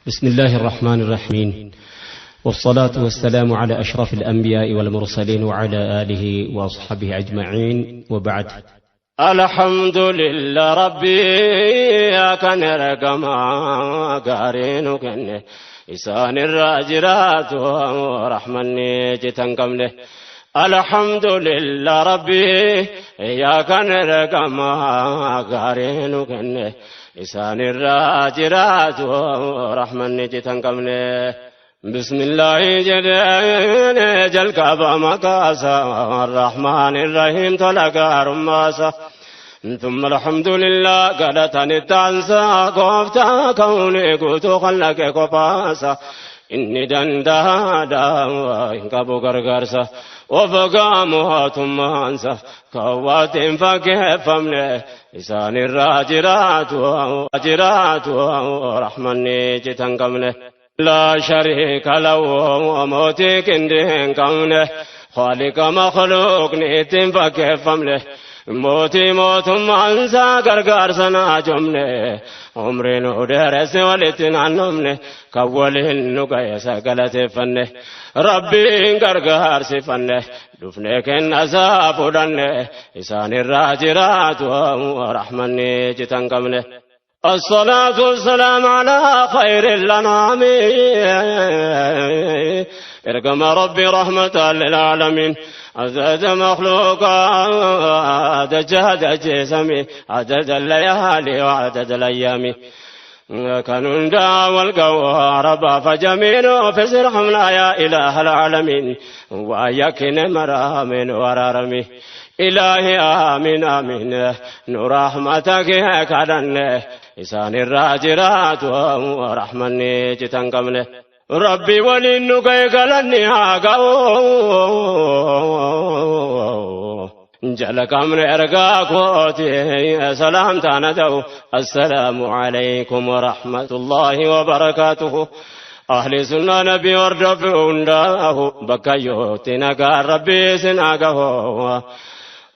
بسم الله الرحمن الرحيم، والصلاة والسلام على أشرف الأنبياء والمرسلين وعلى آله وأصحابه أجمعين، وبعد. الحمد لله ربي كان رقما قارين كن إسان الراجرات ورحمني جتن قمله. الحمد لله ربي يا كان رقما قارين كن إسان الراجرات ورحمني جتن قمله. بسم الله جل جل كعبة مقاسا الرحمن الرحيم تلقى رماسا. ثم الحمد لله قالتني التعنسا قفتا كوني قلت خلق قفاسا إني دندا دا إن كابو غرغرسا وفقامها ثم أنسى كوات فكيف فمنه إسان الراجرات وأجرات ورحمني جتن قمنه. لا شريك له وموتي كندين كونه خالق مخلوق نيتين فكيف فمنه موتي موت مانسا غرغر سنا جمنه عمري نو درس ولتن عنمنه كولين نقيس غلطفنه ربي غرغر سفنه دفنه كن عذاب ودنه إسان الراجرات ورحمني جتن قمنه. الصلاة والسلام على خير الأنعام ارقم ربي رحمة للعالمين عدد مخلوقات جهد جسمي عدد الليالي وعدد الأيام كانوا دعوا والقوى ربا فجميل في سرحمنا يا إله العالمين ويكن مرامين ورارمي إلهي آمين آمين نور رحمتك كدن إسان الراجرات ورحمني جتن قمنه. ربي ولنك قلني هاقو جلك من إرقاكوتي سلام تاندو. السلام عليكم ورحمة الله وبركاته. أهل سنة نبي وردفون داه بكيوتنا قال ربي سناقه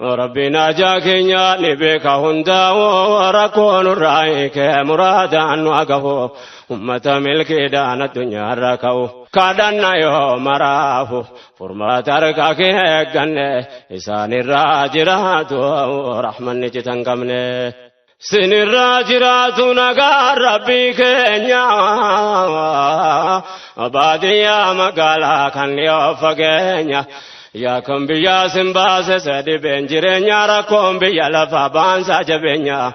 ربنا جاكينيا نبيك هندا وركون الرأيك مرادا نواقه أمة ملك دان الدنيا ركو كادنا يوم راه فرما تركك هجن إسان الراجرات ورحمن جتن قمنه. سن الراجرات نقار ربي كينيا باديا مقالا كان يوفقينيا يا كم بيا سمباس سدي بنجرينيا ركوم بيا لفا بانسا جبينيا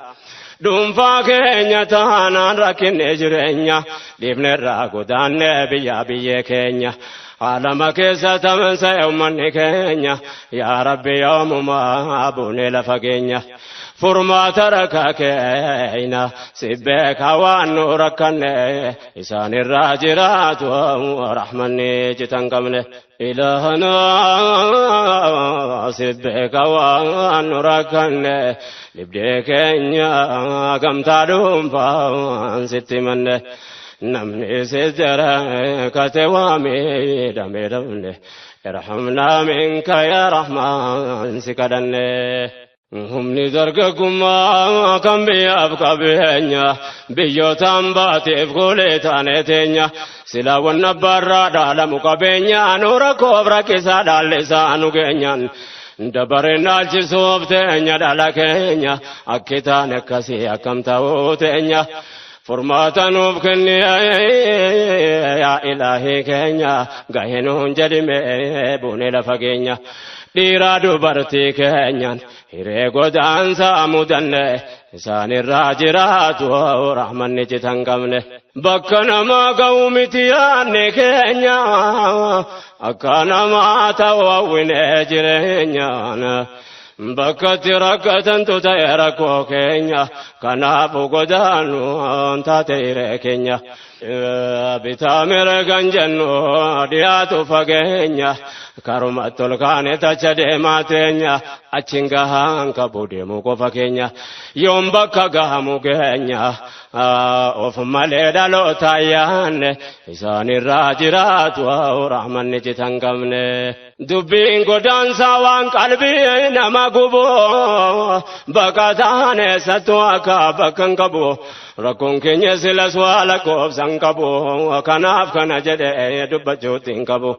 دون فاكينيا تانا ركن جرينيا ديبن راكو دان بيا بيا كينيا عالم كيسا تمنسا يومن كينيا يا ربي يوم ما أبوني لفاكينيا فرما تركا كينا سبك وانو ركنه إسان الراجرات ورحمني جتن قمنه. إلهنا سبك وانو ركنه لبديكينيا كم تعلم فان ستمنه نمني سجرة كتوامي دمي دمنه ارحمنا منك يا رحمن سكدنه. هم نزرقكما كم بيابك بينيا بيوتان باتي فقولي تانيتينيا سلا والنبارة دالمك بينيا نورا كوبرا كيسا دالسانو كينيا دبرنا الجسوب تينيا دالكينيا أكتان كسي أكم تاوتينيا فرماتا نوبكني يا إلهي كينيا غهنون جدمي بوني لفقينيا dhiiraa dubartii keenyaan hiree godaansaa mudanne isaan irraa jiraatu rahmanni citan qabne. Bakka namaa ga'u miti yaadne keenya akka namaa ta'u hawwine jireenyaan. Bakkatti rakkatantu ta'e rakkoo keenya kanaafu godaannu taate hiree keenya. Bitaa mirgan jennu dhiyaatu fageenya karumatti ol kaane tacha deemaa teenya achiin gahaan qabu deemuu qofa keenya yoom bakka gahamu keenya Of malee dhaloota yaanne isaan irraa jiraatu rahmanni citan qabne. Dubbiin godaansaa waan qalbii nama gubu, baqataan eessattuu akka bakka hin qabu. Rakkoon keenya silas waa lakkoofsa hin qabu, kanaaf kana jedhee dubbachuutti hin qabu.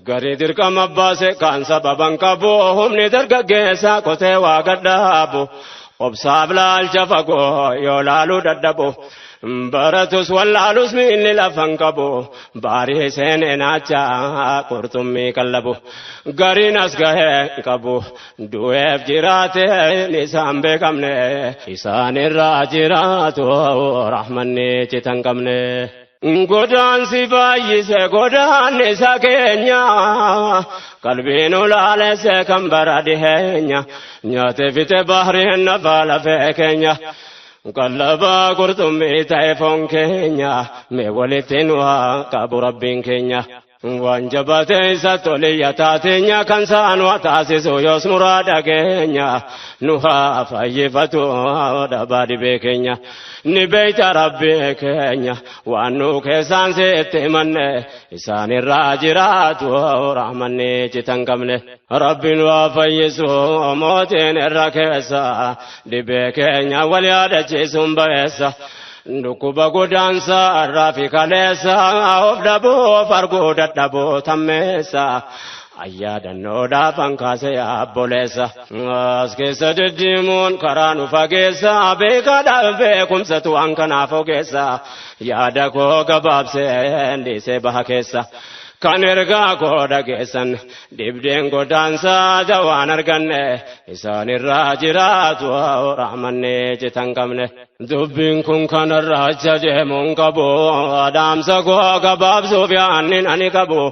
Garii dirqama baase, kaan sababa hin qabu, humni dargaggeessaa qotee waa gadhaabu. Obsaaf laalcha fagoo yoo laaluu dadhabu. Baratus wallaalus miilli lafa hin qabu, baarii seenee naacha qurxummii kallabu. Gariin as gahee qabu, du'eef jiraate isaan beekamne, isaan irraa jiraatu rahmanni citan qabne. Godaansi baay'ise godaannisa keenya, qalbiin ulaalesse kan bara dhiheenya, nyaate fixe bahriin nafa lafee keenya. Qallabaa qurxummii ta'e foon keenya, mee walitti nu haa qabu rabbiin keenya. Waan jabaate isa toliyya taateenya kan saan waa taasisu yoos muraada keenya, nu haa fayyifatu dhabaa dhibee keenya. Ni beeyta rabbii keenya waan nu keessaan sitti himanne, isaan irraa jiraatu rahmanni citan qabne. Rabbiin waa fayyisu mootiin irra keessa, dhibee keenya wal yaadachiisuun ba'eessa. Dhukkuba godaansa irraa fi kaleessa, of dhabuu arguu dadhabuu tammeessa. Ayyaadannoodhaaf hankaase abboleessa. As keessa deddeemuun karaa nu fageessa, beekaadhaaf beekumsatu waan kanaaf ogeessa. Yaada koo gabaabsee dhiisee baha keessa. Kan ergaa koo dhageessan, dhibdeen godaansaa dawaan arganne, isaan irraa jiraatu rahmanni citan qabne. Dubbiin kun kanarraa acha deemuun qabu, dhaamsa koo gabaabsuuf yaannin ani qabu.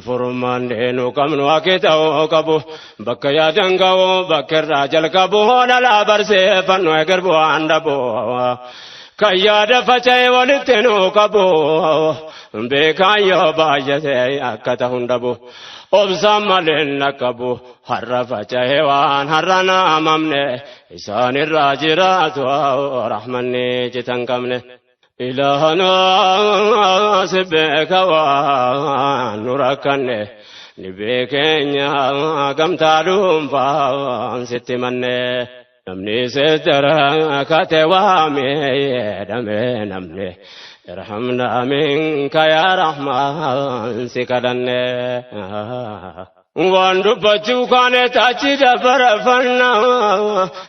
Furmaan deenu qabnu akka ta'uu qabu, bakka yaadan ga'u bakka irraa jalqabu, dhalaa barseeffannu eger bu'aan dhabu. Kan yaada faca'e walitti nu qabu, beekaan yoo baay'ate akka ta'u hin dhabu. Obsaan malee hin dhaqqabu, har'a faca'e waan har'a naamamne, isaan irraa jiraatu rahmanni citan qabne. Ilaahana si beeka waan nu rakkanne, dhibee keenya gamtaa dhuunfaan sitti manne. Namni seddara kate waamee jedhame namni, irhamna minka yaa rahmaan si kadhanne. Waan dubbachuu kaane tachi dabarfanna,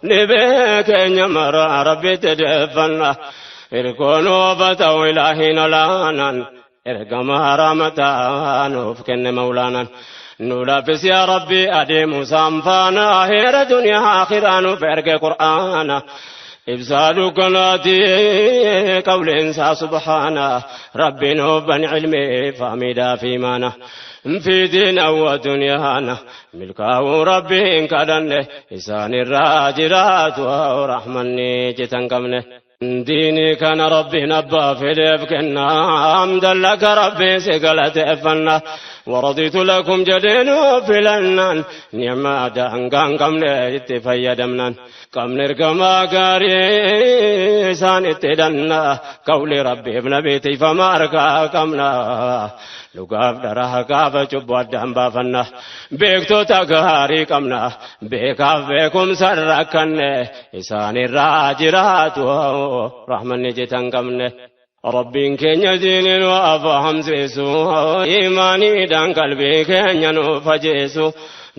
dhibee keenya mara rabbitti deeffanna. Hirkoon oofata ilaahiin olaanaan, ergama rahmataa nuuf kenne maulaanan. Nu laaffis yaa rabbi adeemu saanfaana, heera duniyaa akhiraa nuuf erge qur'aana. Ibsaa dukkanaati qawleensaa subhaana, rabbi nuuf ban ilmii fahmiidhaa fi imaana. Fi diina wa duniyaana milkaa'uu rabbiin kadhanne, isaan irraa jiraatu rahmanni citan qabne. Diinii kana rabbiin abbaa fedheef kenna, hamdan laka rabbii si galateeffanna. Waraditu lakum jedheenuu filannaan, ni'maa daangaa hin qabne itti fayyadamnaan. Qabne ergamaa gaarii isaan itti hidhanna, qawli rabbiif nabii tiifama harkaa qabna. Dhugaaf dhara haqaaf cubbuu addaan baafanna. Beektota gaarii qabna, beekaaf beekumsa rakkanne, isaan irraa jiraatu rahmanni citan qabne. Rabbiin keenya diiniin waa fahamsiisu, imaaniidhaan qalbii keenya nu fajeessu,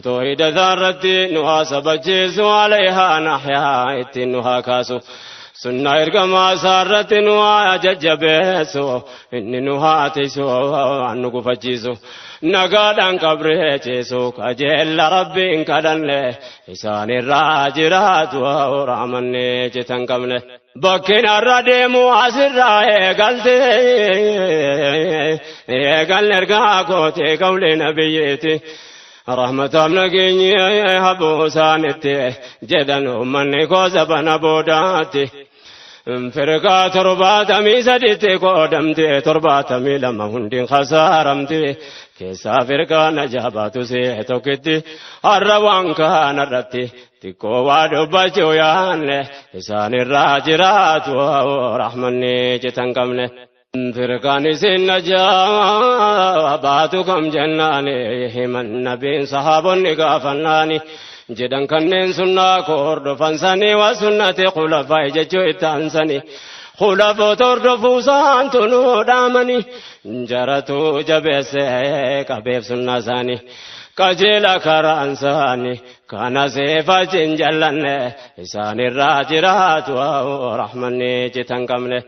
toohida isaarratti nu haa sabachiisu, alayhaa nahyaa ittiin nu haa kaasu. Sunnaa ergamaa isaarratti nu haa jajjabeessu, inni nu haa tiisu, waan nu gufachiisu. Nagaadhaan qabree ciisu kajeella rabbiin kadhanne, isaan irraa jiraatu rahmanni citan qabne. Bakkin har'a deemu asirraa eegalte, eegalne ergaa kootee qawlee nabiyyeeti. Rahmataaf nageenyi habuu isaanitti jedhan uummanni koo zabana boodaatti. Firqaa 73tti qoodamte, 72 hundiin khasaaramte, keessaa firqaa najaa baatu see tokkitti har'a waan kaanarratti. Xiqqoo waa dubbachuu yaanne isaanirraa jiraatu rahmanni citan qabne. Firqaan isin najaa baatu kam jennaani himan nabiin sahaabonni gaafannaani jedhan kanneen sunnaa koo hordofan sanii waa sunnati khulafaa jechuu itti aansanii. Khulafoota hordofuu isaantu nuu dhaamani jaratu jabeesse qabeef sunnaa isaanii. Qajeela karaan isaanii kana seefachi hin jallanne isaanirraa jiraatu rahmanni citan qabne.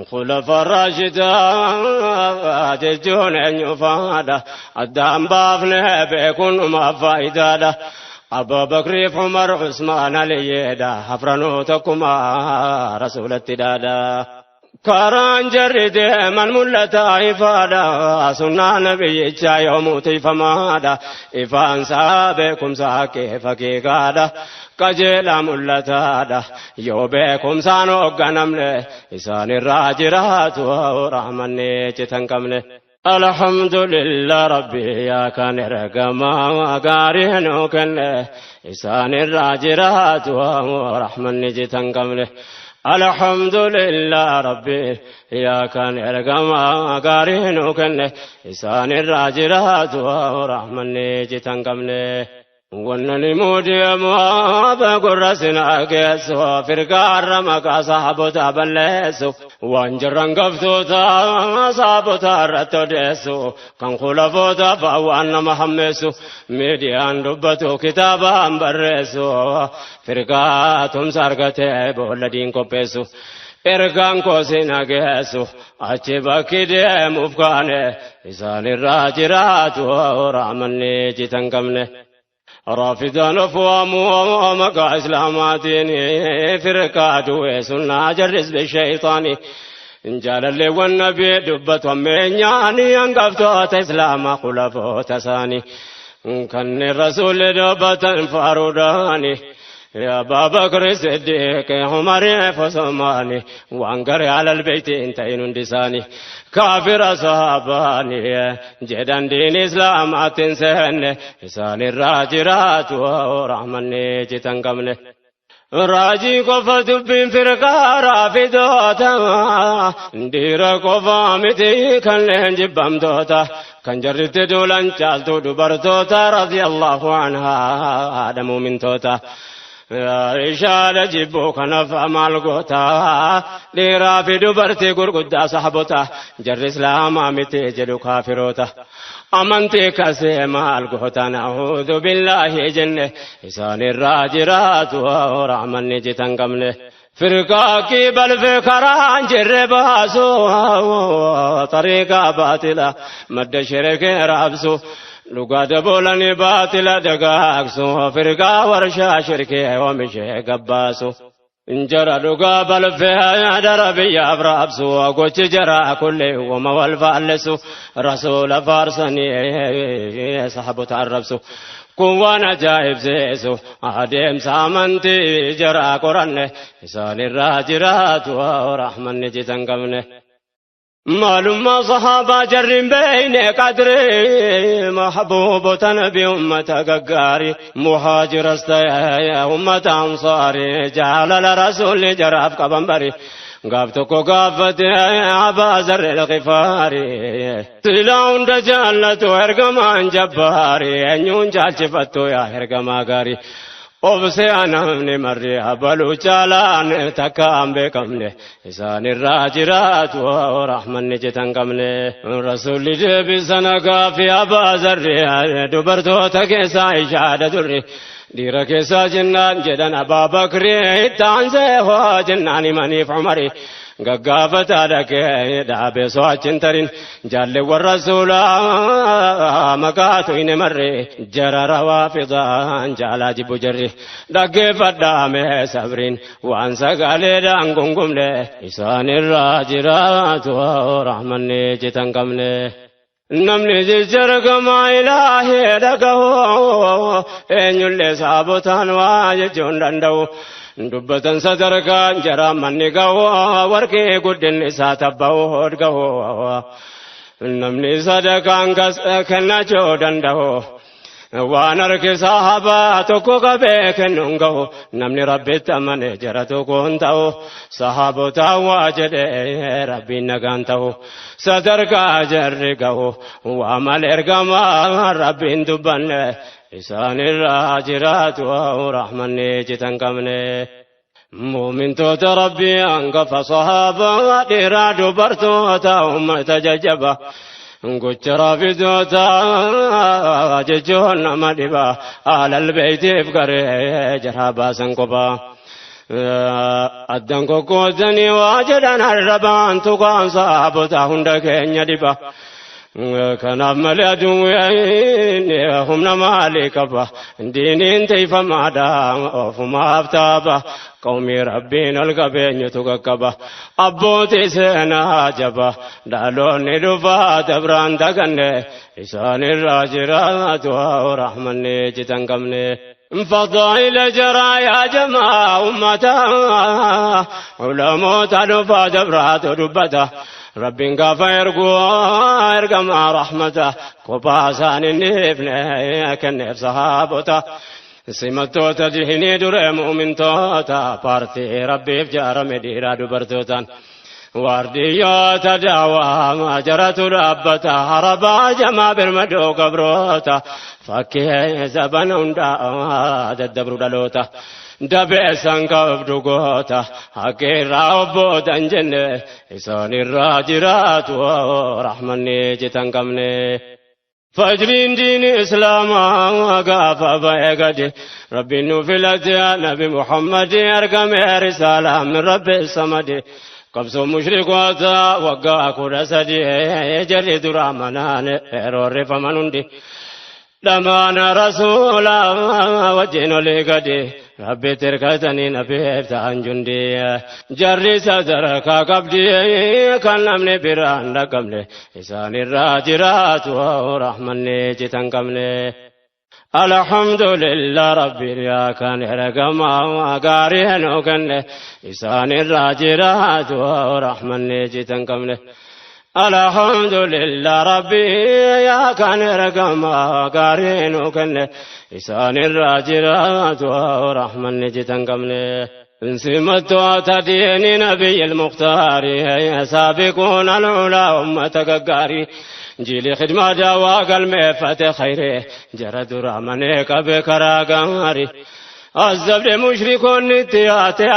Khulafa raashidaa jechuun eenyu faadha addaan baafne beekuun numaaf faayidaadha. Abaa Bakriif Umar Usmaan Aliyyeedha afranuu tokkuma rasuulatti dhaadha. Karaan jarri deeman mul'ataa ifaadha sunnaa nabiyyichaa yoomuu tiifamaadha ifaansaa beekumsa haqqee fakiikaadha qajeelaa mul'ataadha yoo beekumsaan hoogganamne isaanirraa jiraatu rahmanni citan qabne. Alhamdulillah Rabbi yaa kan ergamaa gaarii nuu kenne isaanirraa jiraatu rahmanni citan qabne. Alhamdulillah Rabbi yaa kan ergamaa gaarii nuu kenne isaanirraa jiraatu rahmanni citan qabne. Wannan muudiyaamu gurra sinaa geessu firgaarra maqaa sahaabota balleessu waan jirran gaftoota sahaabota irratti odeessu kan khulafoota fa'a waan nama hammeessu miidiyaan dubbatu kitaabaan barreessu firgaa tumsa argatee boolla diin qopheessu. Ergaan koo sina geessu achi bakki deemuuf kaane isaanirraa jiraatu rahmanni citan qabne. Raafidaan of waamuu maqaa islaamaatiin firqaa du'e sunnaa jarris bishayxaani. Jaalalleewwan nabii dubbatu ammeenyaani hangaftoota islaamaa khulafoota isaanii. Kanneen rasuulli dubbatan faaruudhaani. Yaa Bakri Siddiq Umar Usmaani waan garee alal beeyti hin ta'in hundi isaanii. Kaafira sahabaani jedhan diin islaamaatiin seenne isaanirraa jiraatu rahmanni citan qabne. Raajii qofa dubbiin firqaa raafidoota dhiira qofa miti kanneen jibbamtoota kan jarritti duulan caaltuu dubartoota radiyallahu anhaa haadha muumintoota. Ishaadha jibbuu kanaaf maal goota dhiiraa fi dubartii gurguddaa sahabota jarri islaamaa miti jedhu kaafiroota. Amantii kasee maal goota na'uudhu billaahi jenne isaanirraa jiraatu rahmanni citan qabne. Firqaa balfee karaan jirre baasu tariiqaa baatila madda shirkee raabsu. Dhugaa daboolanii baatila dagaagsu firqaa warshaa shirkee oomishee gabbaasu. Jara dhugaa balfee dara biyyaaf raabsu gochi jara kullee wama wal faallesu rasuula faarsanii sahabota arrabsu. Kun waan ajaa'ibsiisu adeemsa amantii jara qoranne isaanirraa jiraatu rahmanni citan qabne. Maalummaa sahaabaa jarri hin beeyne qadrii mahbuubota nabi ummata gaggaarii muhaajiras ta'e ummata ansaarii jaalala rasuulli jaraaf qaban bari. Gaaf tokko gaafate Abaa Zarri Alqifaari silaa hunda jaallatu ergamaan jabbaari eenyuun jaalchifattu yaa ergamaa gaarii. Obse anamni marri abaluu caalaan takka hin beekamne isaanirraa jiraatu rahmanni citan qabne. Rasuulli deebisana gaafii Abaa Zarri dubartoota keessaa ishaadha durri. Dhiira keessaa jennaan jedhan Abaa Bakri itti aansee hoo jennaan himaniif Umari. Gaggaafataa dhaqee dhaabee so'achi tarin jaalleewwan rasuulaa maqaatu hin marre jara rawaafidaan jaalaa jibbu jarri dhaggeeffadhaame sabriin waan sagaleedhaan gungumne isaanirraa jiraatu rahmanni citan qabne. Namni jecha ergamaa ilaahee dhagahu eenyullee saabotaan waa jechuu hin danda'u. Dubbatan sadarkaan jara manni gahu warqee guddinni isaa tabba'u hodgahu. Namni sadaqaan kennachuu danda'u. Waan harki sahabaa tokko qabee kennuun gahu namni rabbitti amane jara tokko hin ta'u sahabotaa waa jedhee rabbiin nagaan ta'u sadarkaa jarri gahu waa malee ergamaa rabbiin dubbanne isaanirraa jiraatu rahmanni citan qabne. Muumintoota rabbii hangafa sahaabaa dhiiraa dubartoota ummata jajjaba. Gocha raafidoota jechuun nama dhiba alal beeytiif garee jaraa baasan kophaa. Addan kokkootanii waa jedhan arrabaan tuqaan sahaabota hunda keenya dhiba. Kanaaf malee aduun humna maalii qaba diiniin teeffamaadha ofumaaf taaba qawmii rabbiin ol qabeenyutu qaqqaba abbootii seenaa jaba dhaloonni dhufaa dabraan daganne isaanirraa jiraatu rahmanni citan qabne. فضائل جرى يا جماعة أمتا علماء دفا دبرات دبتا ربين قافا يرقوا ارقما رحمته قباسان النفن كنف صحابته simattoota dihinii dure mu'mintoota paartii rabbiif jaarame dhiiraa dubartootaan waardiyyoota daawaa jaratu dhaabbata harabaa jamaa birmadoo gabroota fakkii zabana hundaa daddabru dhaloota dabeessan qabdu goota haqqirraa obbootan jenne isaanirraa jiraatu rahmanni citan qabne. فجرين دين إسلام وقاف بيقدي ربي نفلت يا نبي محمد أرقم رسالة من رب الصمد قبض مشرك وطا وقا كرسدي جري درامنان رور فمنندي لمان رسولا وجين لقدي ربي تركتني نبي افتان جندي جري صدرك قبدي كان نمني بران رقمني إسان الراجرات ورحمني جتن قمني الحمد لله ربي يا كان رقما قاري نوكن إسان الراجرات ورحمني جتن قمني الحمد لله ربي يا كان رقما قاري نوكن إسان الراجرات ورحمن جتن قمني سمت دين نبي المختار سابقون العلا أمة قاري جيل خدمة دوا قلمي فتح خيري جرد رحمني كبكرا قاري الزبر مشركون تياتي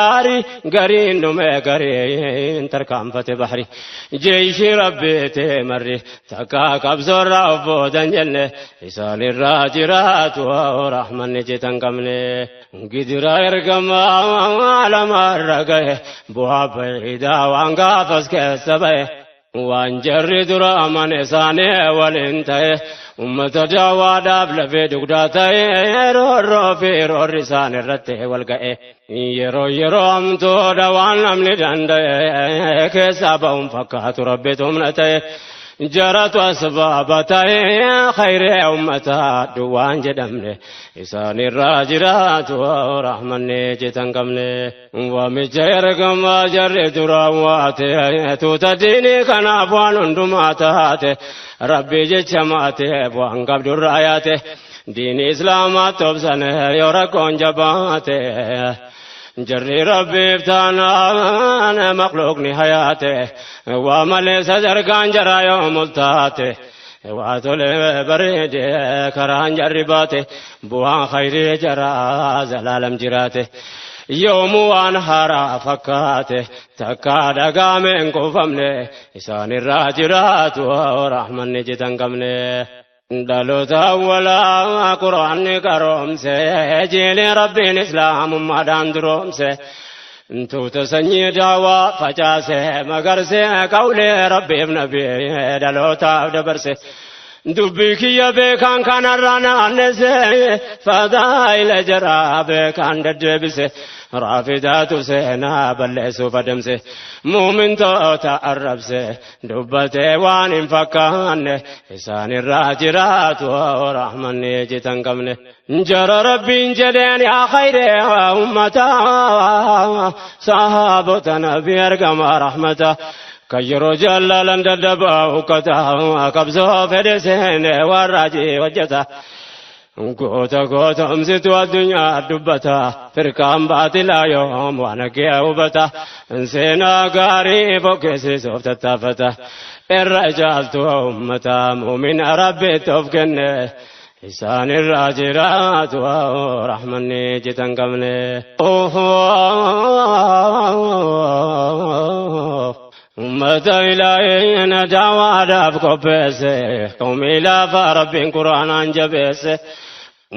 قرين نمي قرين تركام فتح بحري جيش ربي تمري تكا قبض رب دنجل إسان الراجرات ورحمن جتن قمني قدر يرقم على مرقه بوها بعيدا وانقافز كسبه waan jarri dura amane isaanii waliin ta'e ummata daawaadhaaf lafee dugdaa ta'e roorroo fi roorri isaan irratti wal ga'e yeroo yeroo hamtuudha waan namni danda'e keessaa ba'uun fakkaatu rabbitu humna ta'e jaratu asbaaba ta'e khayree ummataa duwwaan jedhamne isaanirraa jiraatu rahmanni citan qabne waamicha ergamaa jarri duraan waate tuuta diinii kanaaf waan hundumaa taate rabbii jecha maate waan qabdurraa yaate diinii islaamaa tobsane yoo rakkoon jabaate jarri rabbiif taanaan makhluuqni hayaate waa malee sadarkaan jaraa yoo multaate waa tole bareede karaan jarri baate bu'aan khayrii jaraa zalaalam jiraate yoomuu waan haaraa fakkaate takkaa dhagaame hin kuufamne isaanirraa jiraatu rahmanni citan qabne. Dhaloota awwalaa quraanni qaroomse jiilee rabbiin islaamummaadhaan duroomse tuuta sanyii daawaa facaase magarse qawlee rabbiif nabii dhalootaaf dabarse. Dubbii kiyya beekaan kanarraa naannese fadaa'ila jaraa beekaan deddeebise raafidaatu seenaa balleessuuf adamse muumintoota arrabse dubbatee waan hin fakkaanne isaanirraa jiraatu rahmanni citan qabne. Jara rabbiin jedheen yaa khayree ummataa sahaabota nabii argama rahmata. Kayyeroo jaalalan dadhabaa ukkata qabsoo fedhe seene warraajii hojjeta. Goota gootomsitu addunyaa dubbata, firqaan baatilaa yoom waan kee hubata, seenaa gaarii fokkeessisuuf tattaafata, irra caaltu ummata muumina Rabbitti of kenne, isaan irraa jiraatu rahmanni jitan qabne. Ummata ilaahiin daawaadhaaf qopheesse, qawmii lafaa Rabbiin Quraanaan jabeesse,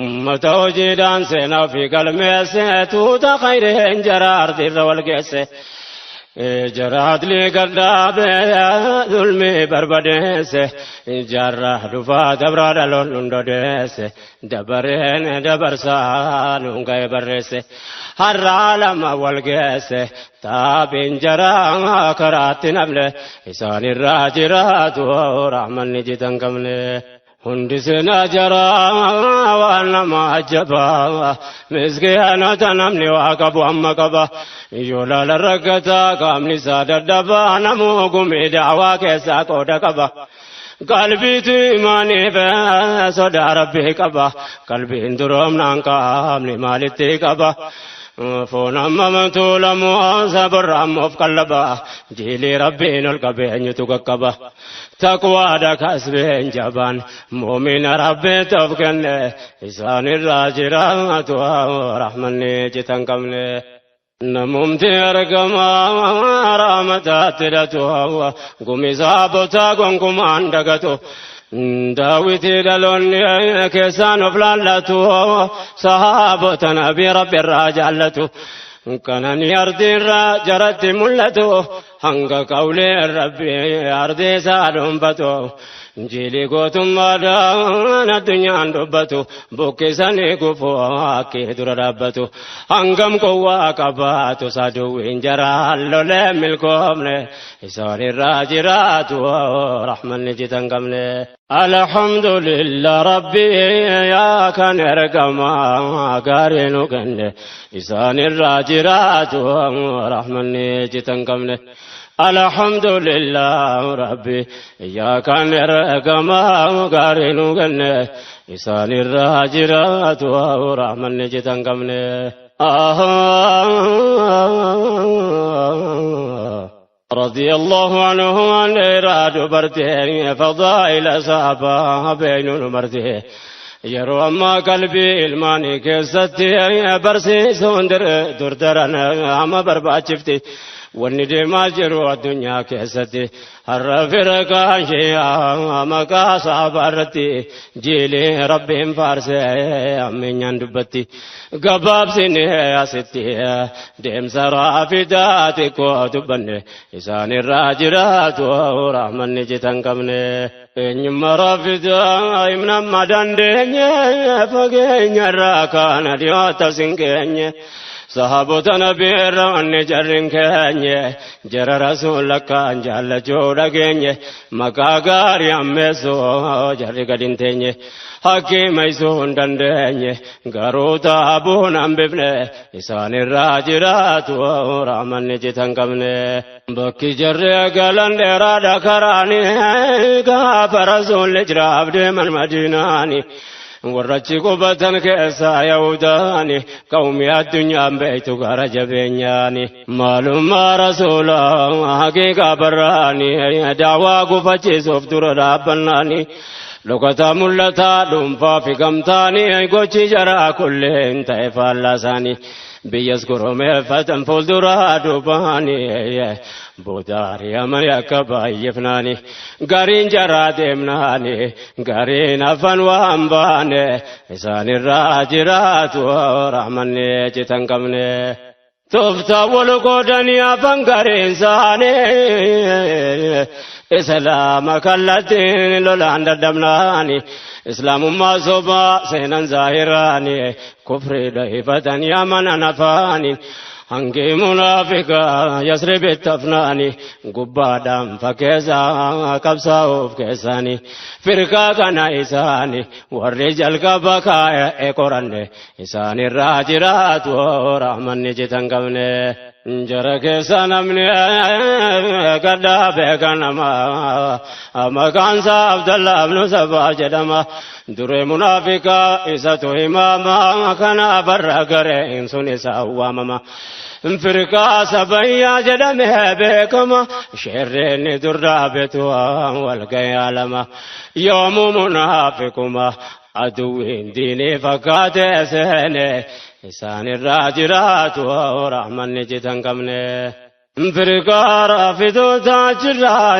ummata hojiidhaan seenaa ofii galmeesse, tuuta khayreen jara ardiirra wal geesse. Jara adlii gadhaabe zulmii barbadeesse, jaarraa dhufaa dabraa dhaloon hundodeesse, dabareen dabarsaa nuun ga'e barreesse, har'aa lama wal geesse, taabiin jaraa karaatti namne, isaan irraa jiraatu rahmanni jitan qabne. Hundi seenaa jaraa waan nama ajjabaa, miskiinota namni waa qabu amma qaba, yoo laala rakkataa qaamni isaa dadhabaa, namuu gumii daawaa keessaa qooda qaba. Qalbiitu imaaniif sodaa Rabbii qaba, qalbiin duroomnaan qaamni maalitti qaba. Foon amma tuulamu sabarra ammoo of qallaba, jiilii Rabbiin ol qabeenyutu qaqqaba. Taqwaadha kasbeen jabaan muumina Rabbiitti of kenne, isaan irraa jiraatu rahmanni citan qabne. Namumti argamaa rahmataatti hidhatu, gumi saabotaa gonkumaan dagatu. Daawwitii dhaloonni keessaan of laallatu, sahaabota nabii Rabbi irraa jaallatu. Kanani ardiirraa jaratti mul'atu, hanga qawlee Rabbi ardii isaa dhuunfatu. Jilii gootummaadhaan addunyaan dubbatu, buqqisanii gufuu akki dura dhaabbatu. Hangam qowwaa qabaatu saduwwiin jaraan lolee milkoomne, isaan irraa jiraatu rahmanni jitan qabne. Alhamdulillah Rabbi yaa kan ergamaa gaarii nu kenne, isaan irraa jiraatu rahmanni jitan qabne. Alhamdulillah Rabbi yaa kan ergamaa gaarii nu kenne, isaan irraa jiraatu rahmanni jitan qabne. رضي الله عنه عن إراد برده فضائل صحابة بين مرده، yeroo ammaa qalbii ilmaanii keessatti barsiisuun durdaran amma barbaachifti. Wanni deemaa jiru addunyaa keessatti har'a firqaan shi'aa maqaa sahabaa irratti jiilee Rabbiin faarsee ammeenyaan dubbatti. Gabaabsine asitti deemsa raafidaa xiqqoo dubbanne, isaan irraa jiraatu rahmanni jitan qabne. Eenyummaa raafidaa himna amma dandeenye, fageenya irraa kaana dhiyoota sin geenye. Sahaabota nabii irra wanni jarrin keenye, jara rasuula kaan jaallachuu dhageenye, maqaa gaarii ammeessuu jarri gad hin teenye. Hakiima isuu hin dandeenye garuu taabuun hambifne, isaan irraa jiraatu rahmanni jitan qabne. Bakki jarri galan dheeraadha karaani, gaafa rasuulli jiraaf deeman Madiinaani. Warrachi qubatan keessaa Yahudaani, qawmii addunyaan beektu gara jabeenyaani. Maalummaa rasuulaa haqiiqaa barraani, daawaa gufachiisuuf dura dhaabbannaani. Dhokataa mul'ataa dhuunfaa fi gamtaani, gochi jaraa kulleen ta'e faallaa isaanii. Biyyas goromeeffatan fuulduraa duubaani, booda ari'amanii akka baay'ifnaani. Gariin jaraa deemnaani, gariin hafan waan baane, isaan irraa jiraatu rahmanni citan qabne. Tooftaa wal qoodanii hafan gariin isaanii, islaama kallattiin lolaan dadhabnaani, islaamummaa sobaa seenan zaahiraani, kufrii dhahifatanii amanan afaaniin. Hangi munaafiqaa Yasribitti hafnaani, gubbaadhaan fakkeessaa qabsaa'uuf keessaani. Firqaa kana isaani warri jalqaba kaa'e qoranne, isaan irraa jiraatu rahmanni jitan qabne. Jara keessa namni gaddaa beekanama maqaan isaa Abdallah ibnu Sabaa jedhama. Duree munaafiqaa isatu himaama kanaaf har'a gareen sun isa waamama. Firqaa sabayyaa jedhamee beekama sherreen dur dhaabetu wal ga'ee lama. Yoomuu munaafiquma aduwwiin diinii fakkaatee seene isaanirraa jiraatu rahmanni citan qabne. Firqaa raafitoota achirraa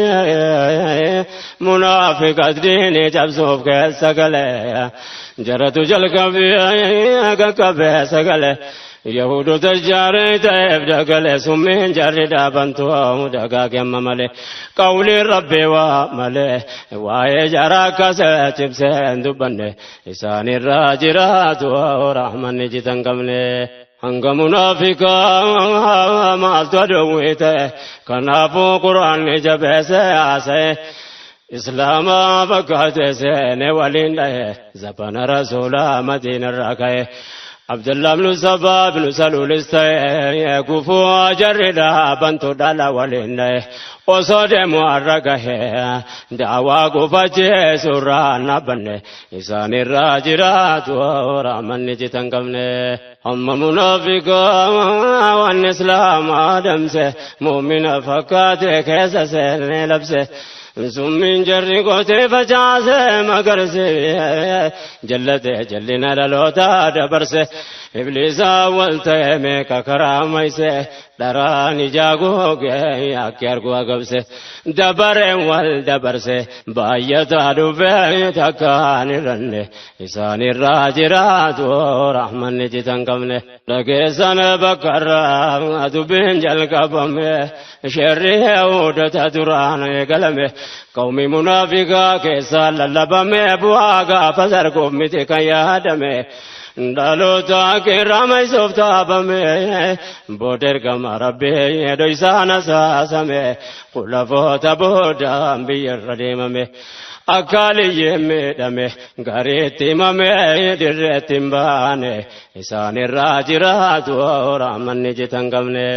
eegalee munaafiqas diinii cabsuuf keessa galee jaratu jalqabee qaqqabee sagalee. Yahudoota jaaree ta'eef dagalee summiin jarri dhaabantu dagaagama malee qawliin rabbii waa malee waa'ee jara akkasee cimsee hin dubbanne isaanirraa jiraatu rahmanni citan qabne. Hanga munaafiqaa maaltu aduwwii ta'e kanaafuu quraanni jabeessee haasa'e islaama fakkaate seene waliin dhahe zabana rasuulaa madiinarraa ka'e. Abdullah ibn Sabaa ibn Saluulis ta'e gufuu jarri dhaabantu dhala waliin dhahe osoo deemu har'a gahe daawaa gufachiisurraa dhaabbanne isaanirraa jiraatu rahmanni citan qabne. Amma munaafiqaa waan islaamaa damse mu'mina fakkaate keessa seene labse. Summiin jarri gootee facaase magarse jallate jallina dhaloota dabarse ibliisa wal ta'e meeqa karaa mayse dharaan ijaa goge akki argu agabse dabareen wal dabarse baay'ataa dhufee takkaan irranne isaanirraa jiraatu rahmanni citan qabne dhageessan bakkarraa dubbiin jalqabame sherri yahuudota duraan eegalame qawmi munaafiqaa keessaa lallabame bu'aa gaafa sarguuf miti kan yaadame dhaloota qirrama isuuf taabame booda ergama rabbii dhoysaan asaasame khulafoota boodaan biyyarra deemame akka aliyyeen miidhame gariitti himame dirreetti hin baane isaanirraa jiraatu rahmanni citan qabne.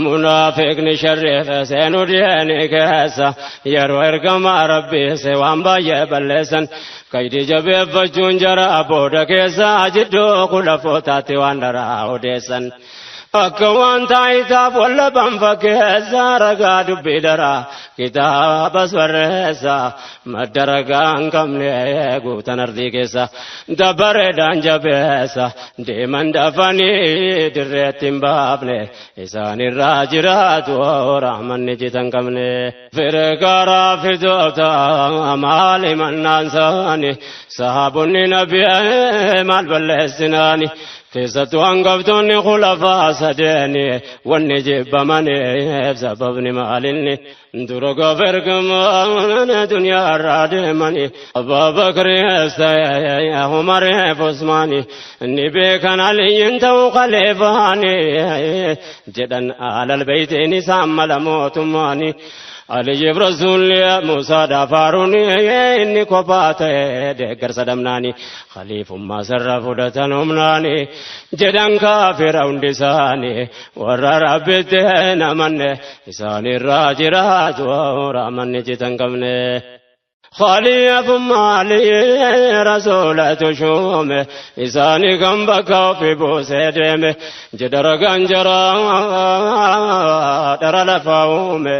Munaafiqni sharriif seenuu diini keessa yeroo ergama rabbii se waan baay'ee balleessan kaydi jabeeffachuun jara booda keessa jidduu khulafootaatti waan daraa odeessan. Akka waan taayitaaf wallaban fakkeessa ragaa dubbii daraa kitaabas barreessa madda ragaa hin qabne guutan ardii keessa dabareedhaan jabeessa deeman dafanii dirreetti hin baafne isaanirraa jiraatu rahmanni citan qabne. Firqaa raafitoota maal himannaan isaanii sahaabonni nabii maal balleessinaani keessattuu hangaftoonni khulafaa sadeeni wanni jibbamaniif sababni maalinni dura gaafa ergamaan duniyaa irraa deemani Abbaa Bakriis ta'e Umariif Usmaani ni beekan Aliyyiin ta'uu khaliifaani jedhan alal beeytiin isaan mala mootummaani. Aliyyiif Rasuulli Muusaadhaaf Haaruun inni kophaa ta'e deeggarsa dhabnaani khaliifummaa sarara fudhatan humnaani jedhan kaafira hundi isaanii warra rabbitti hin amanne isaanirraa jiraatu rahmanni citan qabne. Khaliifummaa Aliyyi Rasuulatu shuume isaanii kan bakka ofii buusee deeme jedha ragaan jaraa dhara lafaa uume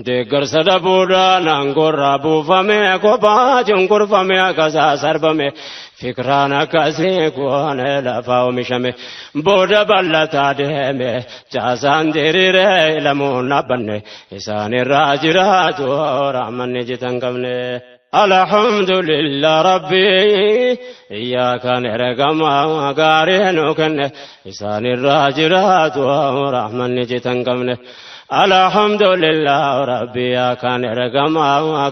deeggarsa dhabuudhaan aangoorraa buufame kophaa cunqurfame akkasaa sarbame fikraan akkasii kun lafaa oomishame booda bal'ataa deeme caasaan diriiree lamuun dhaabbanne isaanirraa jiraatu rahmanni citan qabne. Alhamdulillah Rabbi iyyaaka ergama gaarii nu kenne isaanirraa jiraatu rahmanni citan qabne. Alhamdulillah Rabbi iyyaaka ergama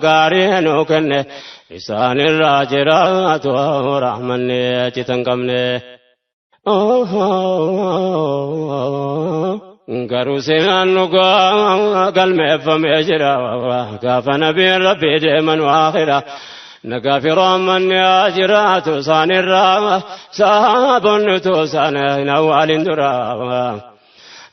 gaarii nu kenne isaanirraa jiraatu rahmanni citan qabne. Garuu seenaan dhugaa galmeeffamee jira gaafa nabiin rabbii deeman waakhira. Nagaa fi rahmanni haa jiraatu isaanirraa sahaabonni utuu isaan hin awwaalin dura.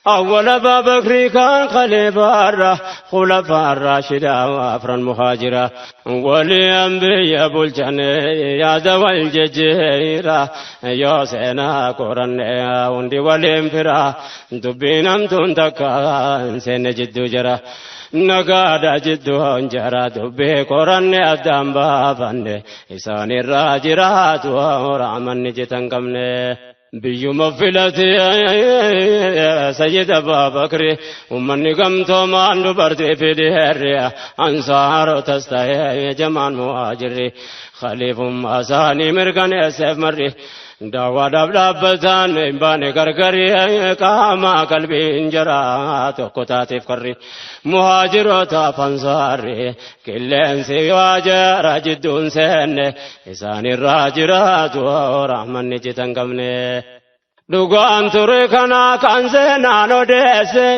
أول أبا بكر كان خليفة خلفاء الراشدة أفرا مهاجرة ولأنبياء بلجن يا ذوى الججيرة يا سينا قرن وندي والانفرا دبينم تنتكا سين جدو جرا نقاد جدو انجرا دبي قرن أدام بابن إسان الراجرات ورعمن جتن قمني biyyuma filatee Sayyid Abbaa Bakri ummanni gamtoomaan dubartii fi dhiirri ansaarotas ta'ee jamaan muhaajirri khaliifummaa isaanii mirkaneesseef marri daawwaadhaaf dhaabbataan hin baane gargari qaama qalbiin jara tokko taateef karri muhaajirootaaf ansaarri qilleensi waa jara jidduun seenne isaanirraa jiraatu rahmanni citan qabne. Dhugaan ture kana kan seenaan odeesse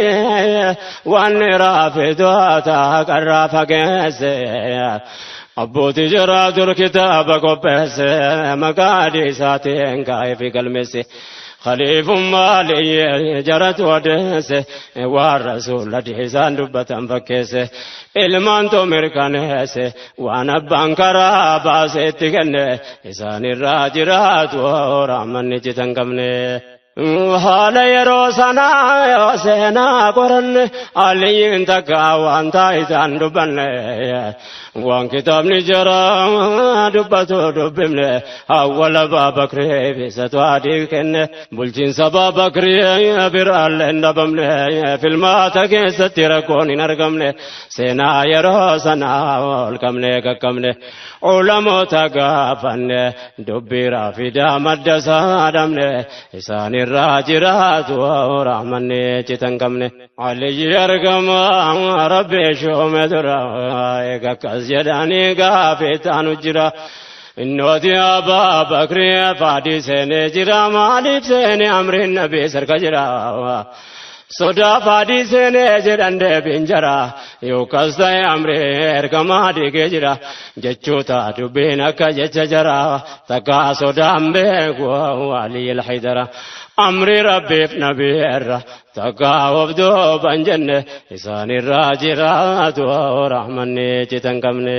wanni raafitoota qarraa fageesse. Abbootii jaraa dur kitaaba qopheesse maqaa isaatiin kaa'ee fi galmeesse. Khaliifummaa liyyee jaratu odeesse waan rasuula isaan dubbatan fakkeesse. Ilmaantu mirkaneesse waan abbaan karaa baase itti kenne isaanirraa jiraatu rahmanni citan qabne. Haala yeroo sanaa yoo seenaa qoranne aliyyiin takka waan taayitaan dubbanne waan kitaabni jara dubbatu dubbifne awwala Baabakrii bisatu adii kenne bulchiinsa Baabakrii biraallee hin dhabamne filmaata keessatti rakkoon hin argamne seenaa yeroo sanaa ol qabne qaqqabne ulamoota gaafanne dubbii raafidaa madda isaa dhabne isaanirraa jiraatu rahmanni citan qabne. Aliyyi argama rabbi shuume dura eega akkas jedhanii gaafii taanu jira. Innooti Abbaa Bakrii faadii seenee jira maaliif seenee amriin nabii sarka jira. Sodaa faadii seenee jedhan deebiin jara yookaas ta'e amrii ergamaa dhiigee jira jechoota dubbiin akka jecha jara takkaa sodaan beeku Aliyyi Haydara. Amri rabbiif nabii irra takkaa of duuban jenne isaanirraa jiraatu rahmanni citan qabne.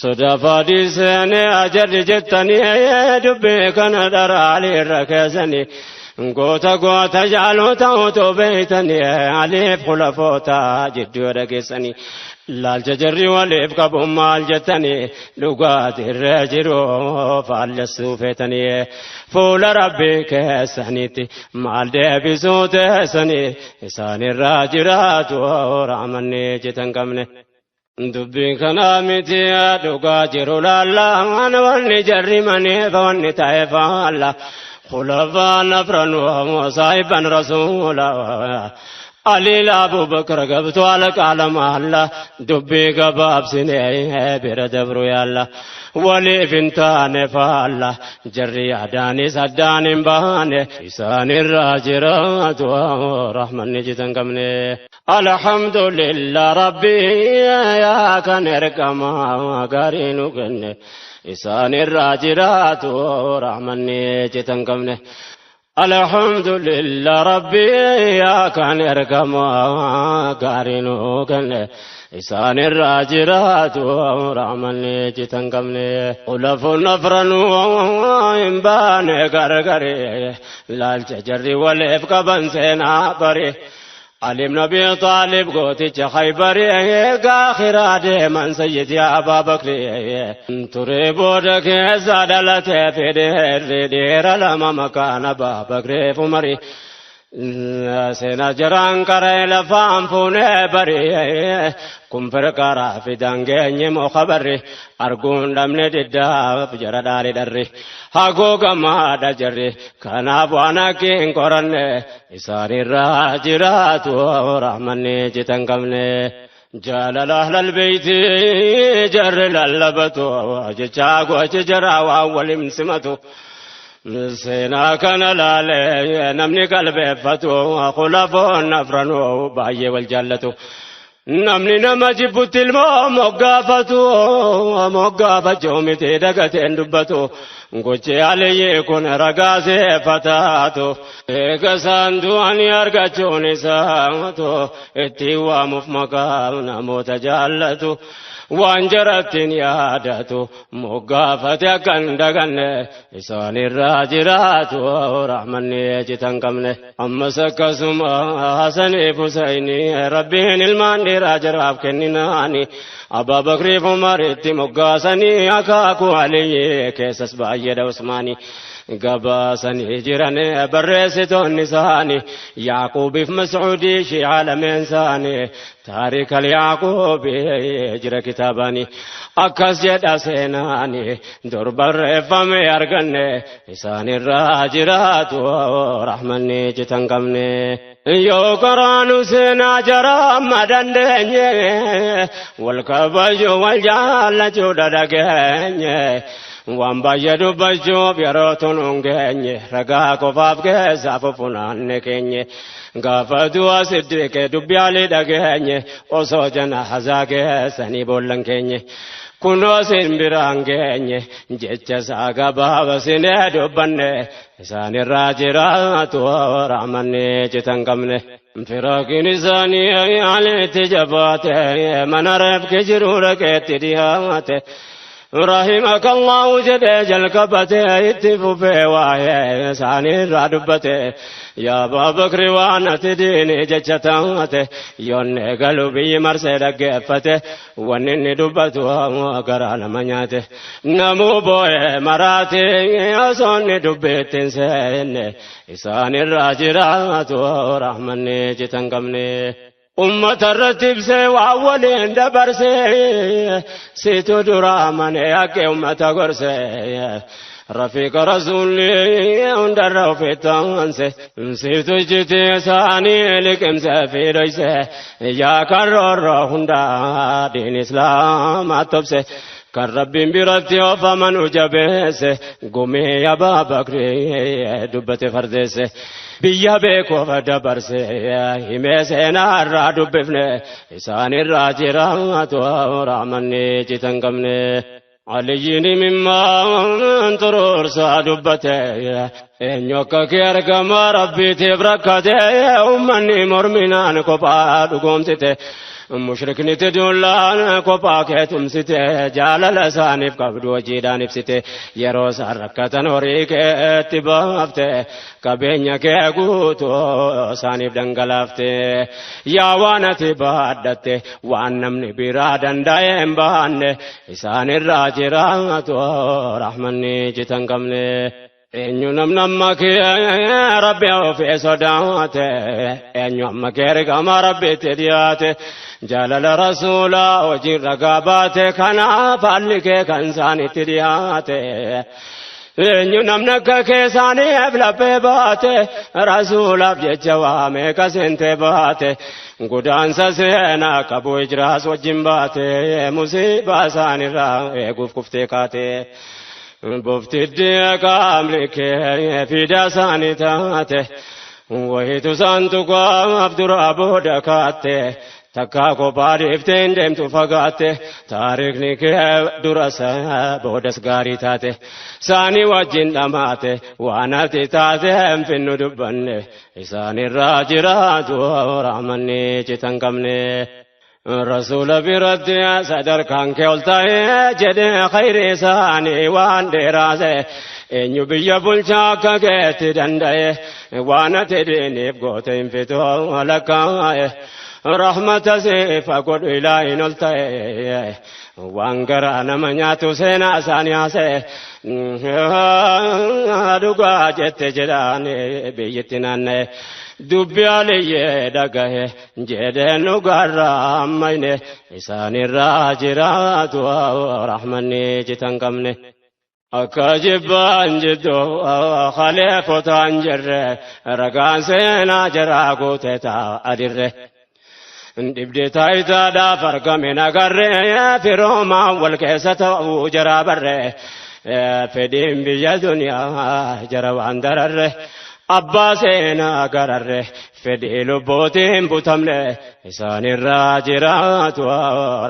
Sodaa faadii seenee ajalli jettanii dubbii kana dharaalii irra keessanii. Goota goota jaalota otoo beeytanii aliif khulafoota jidduu dhageessanii laalcha jarri waliif qabu maal jettanii dhugaatirra jiru faallessuu feetanii fuula rabbii keessanitti maal deebisuu teessanii isaanirraa jiraatu rahmanni citan qabne. Dubbiin kanaa miti dhugaa jiru laallaan wanni jarri maneef wanni ta'e faalla. خلفاء نفرا وصاحبا رسولا علي أبو بكر قبت على قال الله دبي قباب سنين بر دبرو يالا ولي فنتان فالا جري أداني سداني باني إسان الراجرات ورحمن نجتن قمني الحمد لله ربي يا كان رقما قارينو كني isaanirraa jiraatu rahmanni citan qabne. Alhamdulillah rabbi yaa kan ergamaa gaarii nuu kenne isaanirraa jiraatu rahmanni citan qabne. Khulafoon afranuu hin baane gargari laalcha jarri waliif qaban seenaa bari. علي بن أبي طالب قوتي خيبر آخر ديما سيدي أبا بكر تريبودك زادلت في دير دير لما مكان أبا بكر فمري سينا جران كري لفام فوني بري كم فرقارا في دانجي مخبري أرجون دمني ددا فجر داري دري هاغو ما دجري كان أبوانا كين قرن إساني راجرات ورحمني جتن قمني جالل أهل البيت جر للبتو جاغو جرا وأول مسمتو Seenaa kana laalee namni qalbeeffatu khulafoon afranuu baay'ee wal jaallatu. Namni nama jibbutti ilmoo moggaafatu moggaafachuu miti dagateen dubbatu gochi aliyyii kun ragaa seeffataatu eega isaan du'anii argachuun isaatu ittiin waamuuf maqaa namoota jaallatu waan jarattiin yaadatu moggaafate akka hin daganne isaanirraa jiraatu rahmanni citan qabne. Ammas akkasuma Hasaniif Husayni Rabbiin ilmaan dhiiraa jaraaf kenninaani Abbaa Bakriif Umaritti moggaasanii akaakuu Aliyyi keessas baay'eedha Usmaani gabaasanii jiran barreessitoonni isaanii Yaaquubiif Mas'uudii shi'aa lameen isaanii taarika Yaaquubi jira kitaabani akkas jedha seenaani dur barreeffame arganne isaanirraa jiraatu rahmanni citan qabne. Yoo karaanu seenaa jara amma dandeenye wal kabaju wal jaallachuu dhadhageenye waan baay'ee dubbachuuf yeroo tun hin geenye ragaa qofaaf keessaa fufunaanne keenye gaafa du'a siddiqee dubbi alii dhageenye osoo jana hazaa keessanii boollan keenye. Kunoo sin biraan geenye jecha isaa gabaaba sinee dubbanne isaanirraa jiraatu rahmanni citan qabne. Firaakiin isaanii alitti jabaate mana reefki jiru dhaqeetti dhiyaate. Rahimaka Allahu jedhee jalqabate itti fufee waa'ee isaaniirraa dubbate. Yaa Abbaa Bakri waan ati diinii jecha taate yoonne galu biyyi marsee dhaggeeffate. Wanni inni dubbatu garaa nama nyaate. Namuu boo'ee maraate osoo inni dubbiitti hin seenne isaanirraa jiraatu rahmanni citan qabne. Ummata irratti ibsee waan waliin dabarsee situ dura amanee akka ummata gorsee. Rafiiqa rasuulli hundarra ofitti aanse situ ijjiti isaanii liqimse fi dhoyse yaa kan roorroo hundaa diin islaamaa tobse kan rabbiin biratti of amanu jabeesse gumii Abaa Bakri dubbate fardeesse biyya beekuuf dabarse himee seenaa irraa dubbifne isaanirraa jiraatu rahmanni citan qabne. Aliyyiin imimmaan xuruursaa dubbate eenyu akka kee argama rabbiitiif rakkate ummanni morminaan kophaa dhugoomsite mushrikniti duullaan kophaa kee tumsite jaalala isaaniif qabdu hojiidhaan ibsite yeroo isaan rakkatan horii keetti baafte qabeenya kee guutuu isaaniif dhangalaafte yaa waan ati baadhatte waan namni biraa danda'e hin baanne isaanirraa jiraatu rahmanni citan qabne. Eenyu namni amma kee rabbi ofii sodaate eenyu amma kee ergama rabbitti dhiyaate jaalala rasuulaa hojiin ragaa baate kanaaf haalli kee kan isaanitti dhiyaate. Eenyu namni akka keessaaniif laphee baate rasuulaaf jecha waa meeqa seentee baate godaansa seenaa qabu hijiraas wajjin baate musiibaa isaanirraa eeguuf kuftee kaate. Boftiddii qaamni kee fiidaa isaanii taate wayitu isaan tuqaaf duraa booda kaatte. Takkaa kophaa dhiiftee hin deemtu fagaatte taariikni kee duras boodas gaarii taate saanii wajjin dhamaate waan ati taate hin finnu dubbanne isaanirraa jiraatu rahmanni citan qabne. Rasuula biratti sadarkaan kee ol ta'ee jedhee khayri isaanii waan dheeraase eenyu biyya bulchaa akka keetti danda'e waan ati diiniif goote hin fitu lakkaa'e. Rahmata siif godhu ilaahin ol ta'e waan garaa nama nyaatu seenaa isaanii haasa'e dhugaa jette jedhaan biyyatti naanna'e dubbi aliyyee dhagahe jedheen dhugaarraa ammayne isaanirraa jiraatu rahmanni citan qabne. Akka jibbaan jiddu khaleefotaan jirre ragaan seenaa jaraa guute ta'a dirre. Dhibde taayitaadhaaf argame nagarre firoomaan wal keessa ta'uu jaraa barre fedhiin biyya duniyaa jara waan dararre. Abbaa seenaa gararre fedhii lubbuutiin butamne isaanirraa jiraatu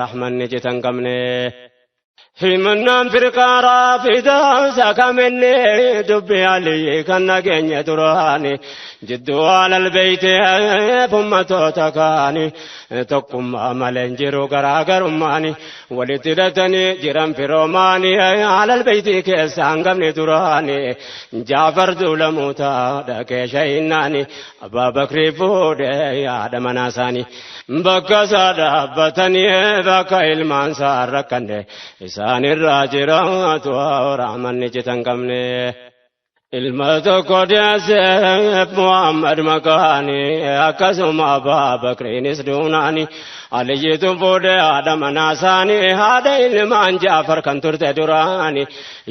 rahmanni citan qabne. Himannaan firqaa raafidaa sakaminne dubbi aliyyi kan nageenye duraani jidduu alal beeyteef ummatoota kaani tokkummaa malee hin jiru garaagarummaani walitti hidhatanii jiran firoomaani alal beeytii keessa hangafni duraani Jaafar duulamuutaa dhaqee shayinnaani Abbaa Bakrii fuudhee haadha manaa isaanii bakka isaa dhaabbatanii bakka ilmaan isaa rakkanne isaan irraa jiraatu rahmanni citan qabne. Ilma tokko deesseef Muhammad maqaani akkasuma Abbaa Bakriinis duunaani Aliyyiitu fuudhee haadha manaa isaanii haadha ilmaan Jaafar kan turte duraani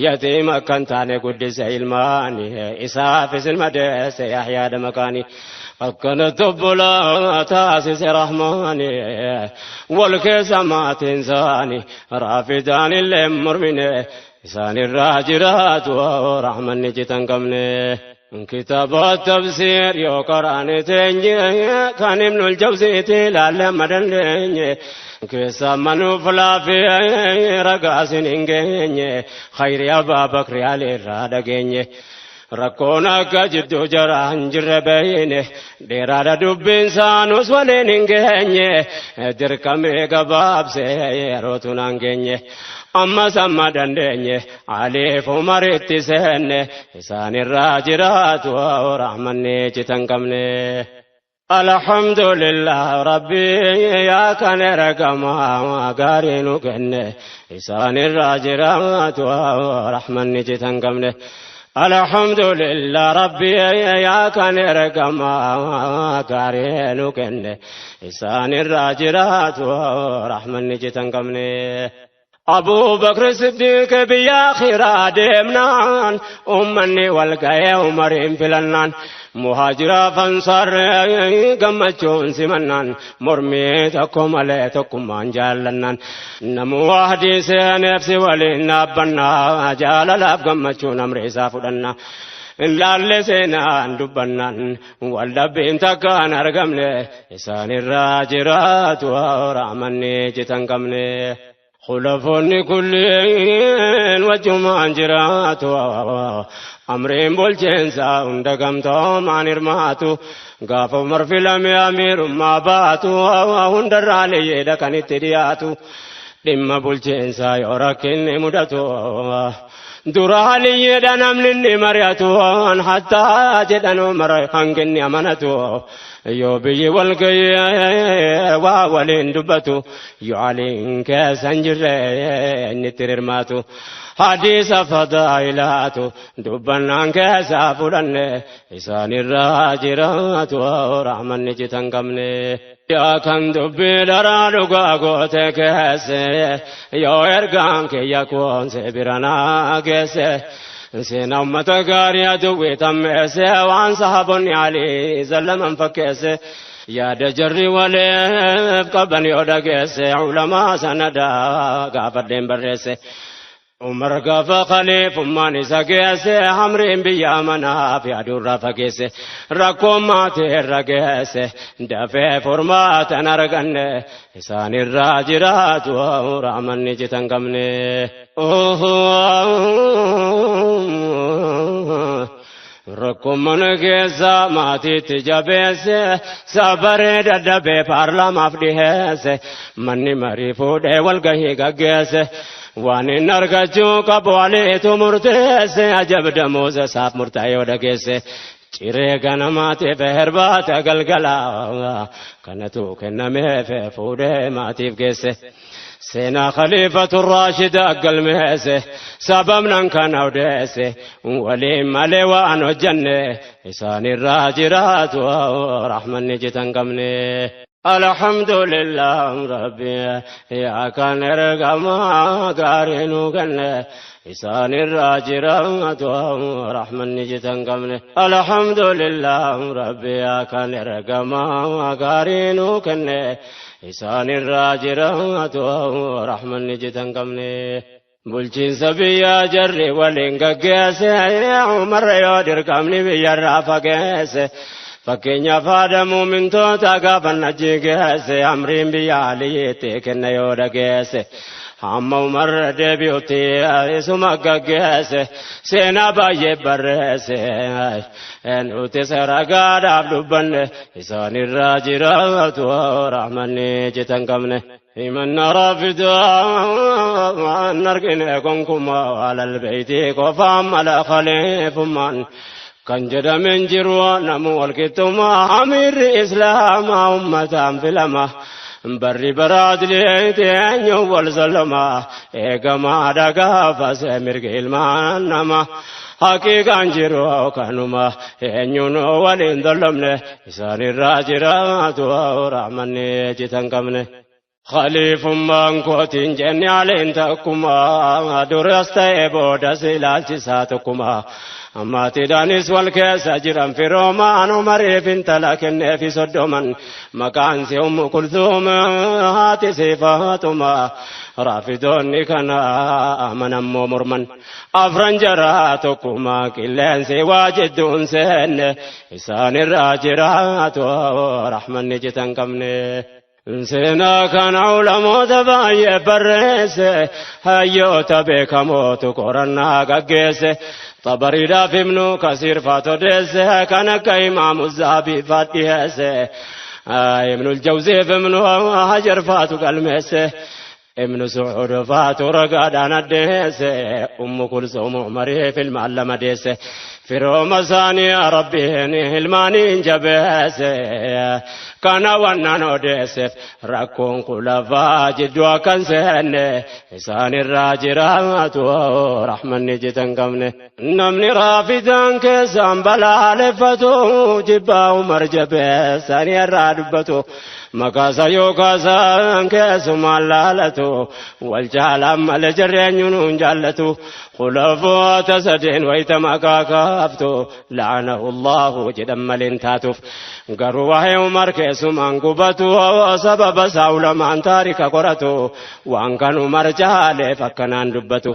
yatiima kan taane guddise ilmaani isaafis ilma deesse Yahyaadha maqaani. Akkanatti obbolaa taasise Rahmaani wal keessa maatiin isaanii raafidaan illee mormine isaanirraa jiraatu rahmanni citan qabne. Kitaaba tafsiir yoo qaraane teenye kan Ibnul Jawziiti ilaalle amma dandeenye keessa manuuf laafee ragaasin hin geenye khayri Abbaa Bakri Ali irraa dhageenye. Rakkoon akka jidduu jaraa hin jirre beeyne dheeraadha dubbiin saanus waliin hin geenye dirqamee gabaabse yerootu naan geenye. Ammas amma dandeenye Aliif Umaritti seenne isaanirraa jiraatu rahmanni citan qabne. Alhamdulillah Rabbi yaa kan ergamaa gaarii nu kenne isaanirraa jiraatu rahmanni citan qabne. Alhamdulillah Rabbi yaa kan ergamaa gaarii nu kenne isaanirraa jiraatu rahmanni citan qabne. Abuu Bakr Siddiq biyya akhiraa deemnaan ummanni wal ga'ee Umariin filannaan muhaajiraaf ansaar gammachuun simannaan mormii tokko malee tokkummaan jaallannaan namuu ahdii seeneef si waliin dhaabbannaa jaalalaaf gammachuun amri isaa fudhannaa. Laalle seenaan dubbannaan wal dhabbiin takkaan argamne isaanirraa jiraatu rahmanni citan qabne. Khulafoonni kulliin wajjumaan jiraatu amriin bulchiinsa hunda gamtoomaan hirmaatu gaafa Umar filame amiirummaa baatu hundarraa liyyeedha kan itti dhiyaatu dhimma bulchiinsaa yoo rakkinni mudatu dura aliyyeedha namni inni mari'atu hattaa jedhan Umar hanginni amanatu yoo biyyi wal ga'ee waa waliin dubbatu yoo aliin keessa hin jirre inni itti hirmaatu hadiisa fadaa'ilaatu dubbannaan keessaa fudhanne isaanirraa jiraatu rahmanni citan qabne. Yaa kan dubbii dharaa dhugaa goote keesse yoo ergaan kiyya kuunse bira naa geesse seenaa ummata gaarii aduwwii tammeesse waan sahaabonni alii zallaman fakkeesse yaada jarri waliif qaban yoo dhageesse ulamaa sanadaa gaafadheen barreesse. Umar gaafa khaliifummaan isa geesse hamriin biyya manaaf yaaduurraa fageesse rakkoon maatii irra geesse dafee furmaatan arganne isaanirraa jiraatu rahmanni citan qabne. Rakkoon mana keessa maatiitti jabeesse sabaree dadhabee paarlaamaaf dhiheesse manni marii fuudhee walgahii gaggeesse waan inni argachuu qabu aliitu murteesse ajab damuuza isaaf murtaa'e yoo dhageesse ciree ganamaatiif herbaata galgala kanatu kennameef fuudhee maatiif geesse. Seenaa Khaliifatu Raashida galmeesse sababnan kana odeesse waliin malee waan hojjanne isaanirraa jiraatu rahmanni citan qabne. Alhamdulillah Rabbi yaa kan ergamaa gaarii nu kenne isaanirraa jiraatu rahmanni citan qabne. Alhamdulillah Rabbi yaa kan ergamaa gaarii nu kenne isaanirraa jiraatu rahmanni citan qabne. Bulchiinsa biyyaa jarri waliin gaggeesse, Umarra yoo dirqamni biyyarraa fageesse. Fakkeenyaaf haadha muumintoota gaafa najji geesse, amriin biyya Aliyyiitti kenna yoo dhageesse. Hamma Umar deebi'utti isuma gaggeesse, seenaa baay'ee barreesse. Nuti ragaadhaaf dubbanne, isaanirraa jiraatu rahmanni citan qabne. Himanna raafidaa argine gonkumaa alal beeytii qofaan mala khaliifummaan kan jedhamen jiru namu walqixxummaa amiirri islaamaa ummataan filama. Barri baraadleeti eenyu wal zalama eegamaadha gaafas mirga ilmaan nama. Haqiiqaan jiru kanuma, eenyuun waliin dollomne, isaanirraa jiraatu rahmanni citan qabne. Khaliifummaan kootiin jenne aleen takkuma, duras ta'e boodas ilaalchisaa tokkuma. Maatiidhaanis wal keessa jiran firoomaan, Umariif intala kenneefi 30, maqaan si Ummu Kulsuum, haati si Faatuma. Raafidoonni kana amanammoo morman afran jaraa tokkuma, qilleensi waa jidduun seenne, isaanirraa jiraatu rahmanni citan qabne. Seenaa kana ulamoota baay'ee barreesse, hayyoota beekamootu qorannaa gaggeesse. Xabariidhaaf Ibnu Kasiir faatu odeesse, kan akka Imaamu Zahabii faat dhiyeesse. Ibnul Jawziif Ibnu Hajar faatu galmeesse. Ibnu Su'uud faatu ragaadhaan addeesse. Ummu Kulsuum Umariif ilmaan lama deesse. Firooma isaanii Rabbiin ilmaaniin jabeesse. Kana wannan odeesseef rakkoon kulafaa jidduu akkan seenne, isaanirraa jiraatu rahmanni jitan qabne. Namni raafidaan keessaan balaaleffatu, jibbaa Umar jabeessanii irraa dubbatu. Maqaasa yoo kaasan keessumaan laalatu, wal jaalaan malee jireenyu nuun jaallatu. Khulafoota sadeen wayita maqaa kaaftu, la'anahu Allahu jedhan maleen taatuuf. Garuu waa'ee Umar keessumaan gubatu, sababa isaa ulamaan taarika qoratu, waan kan Umar jaaleef akkanaan dubbatu.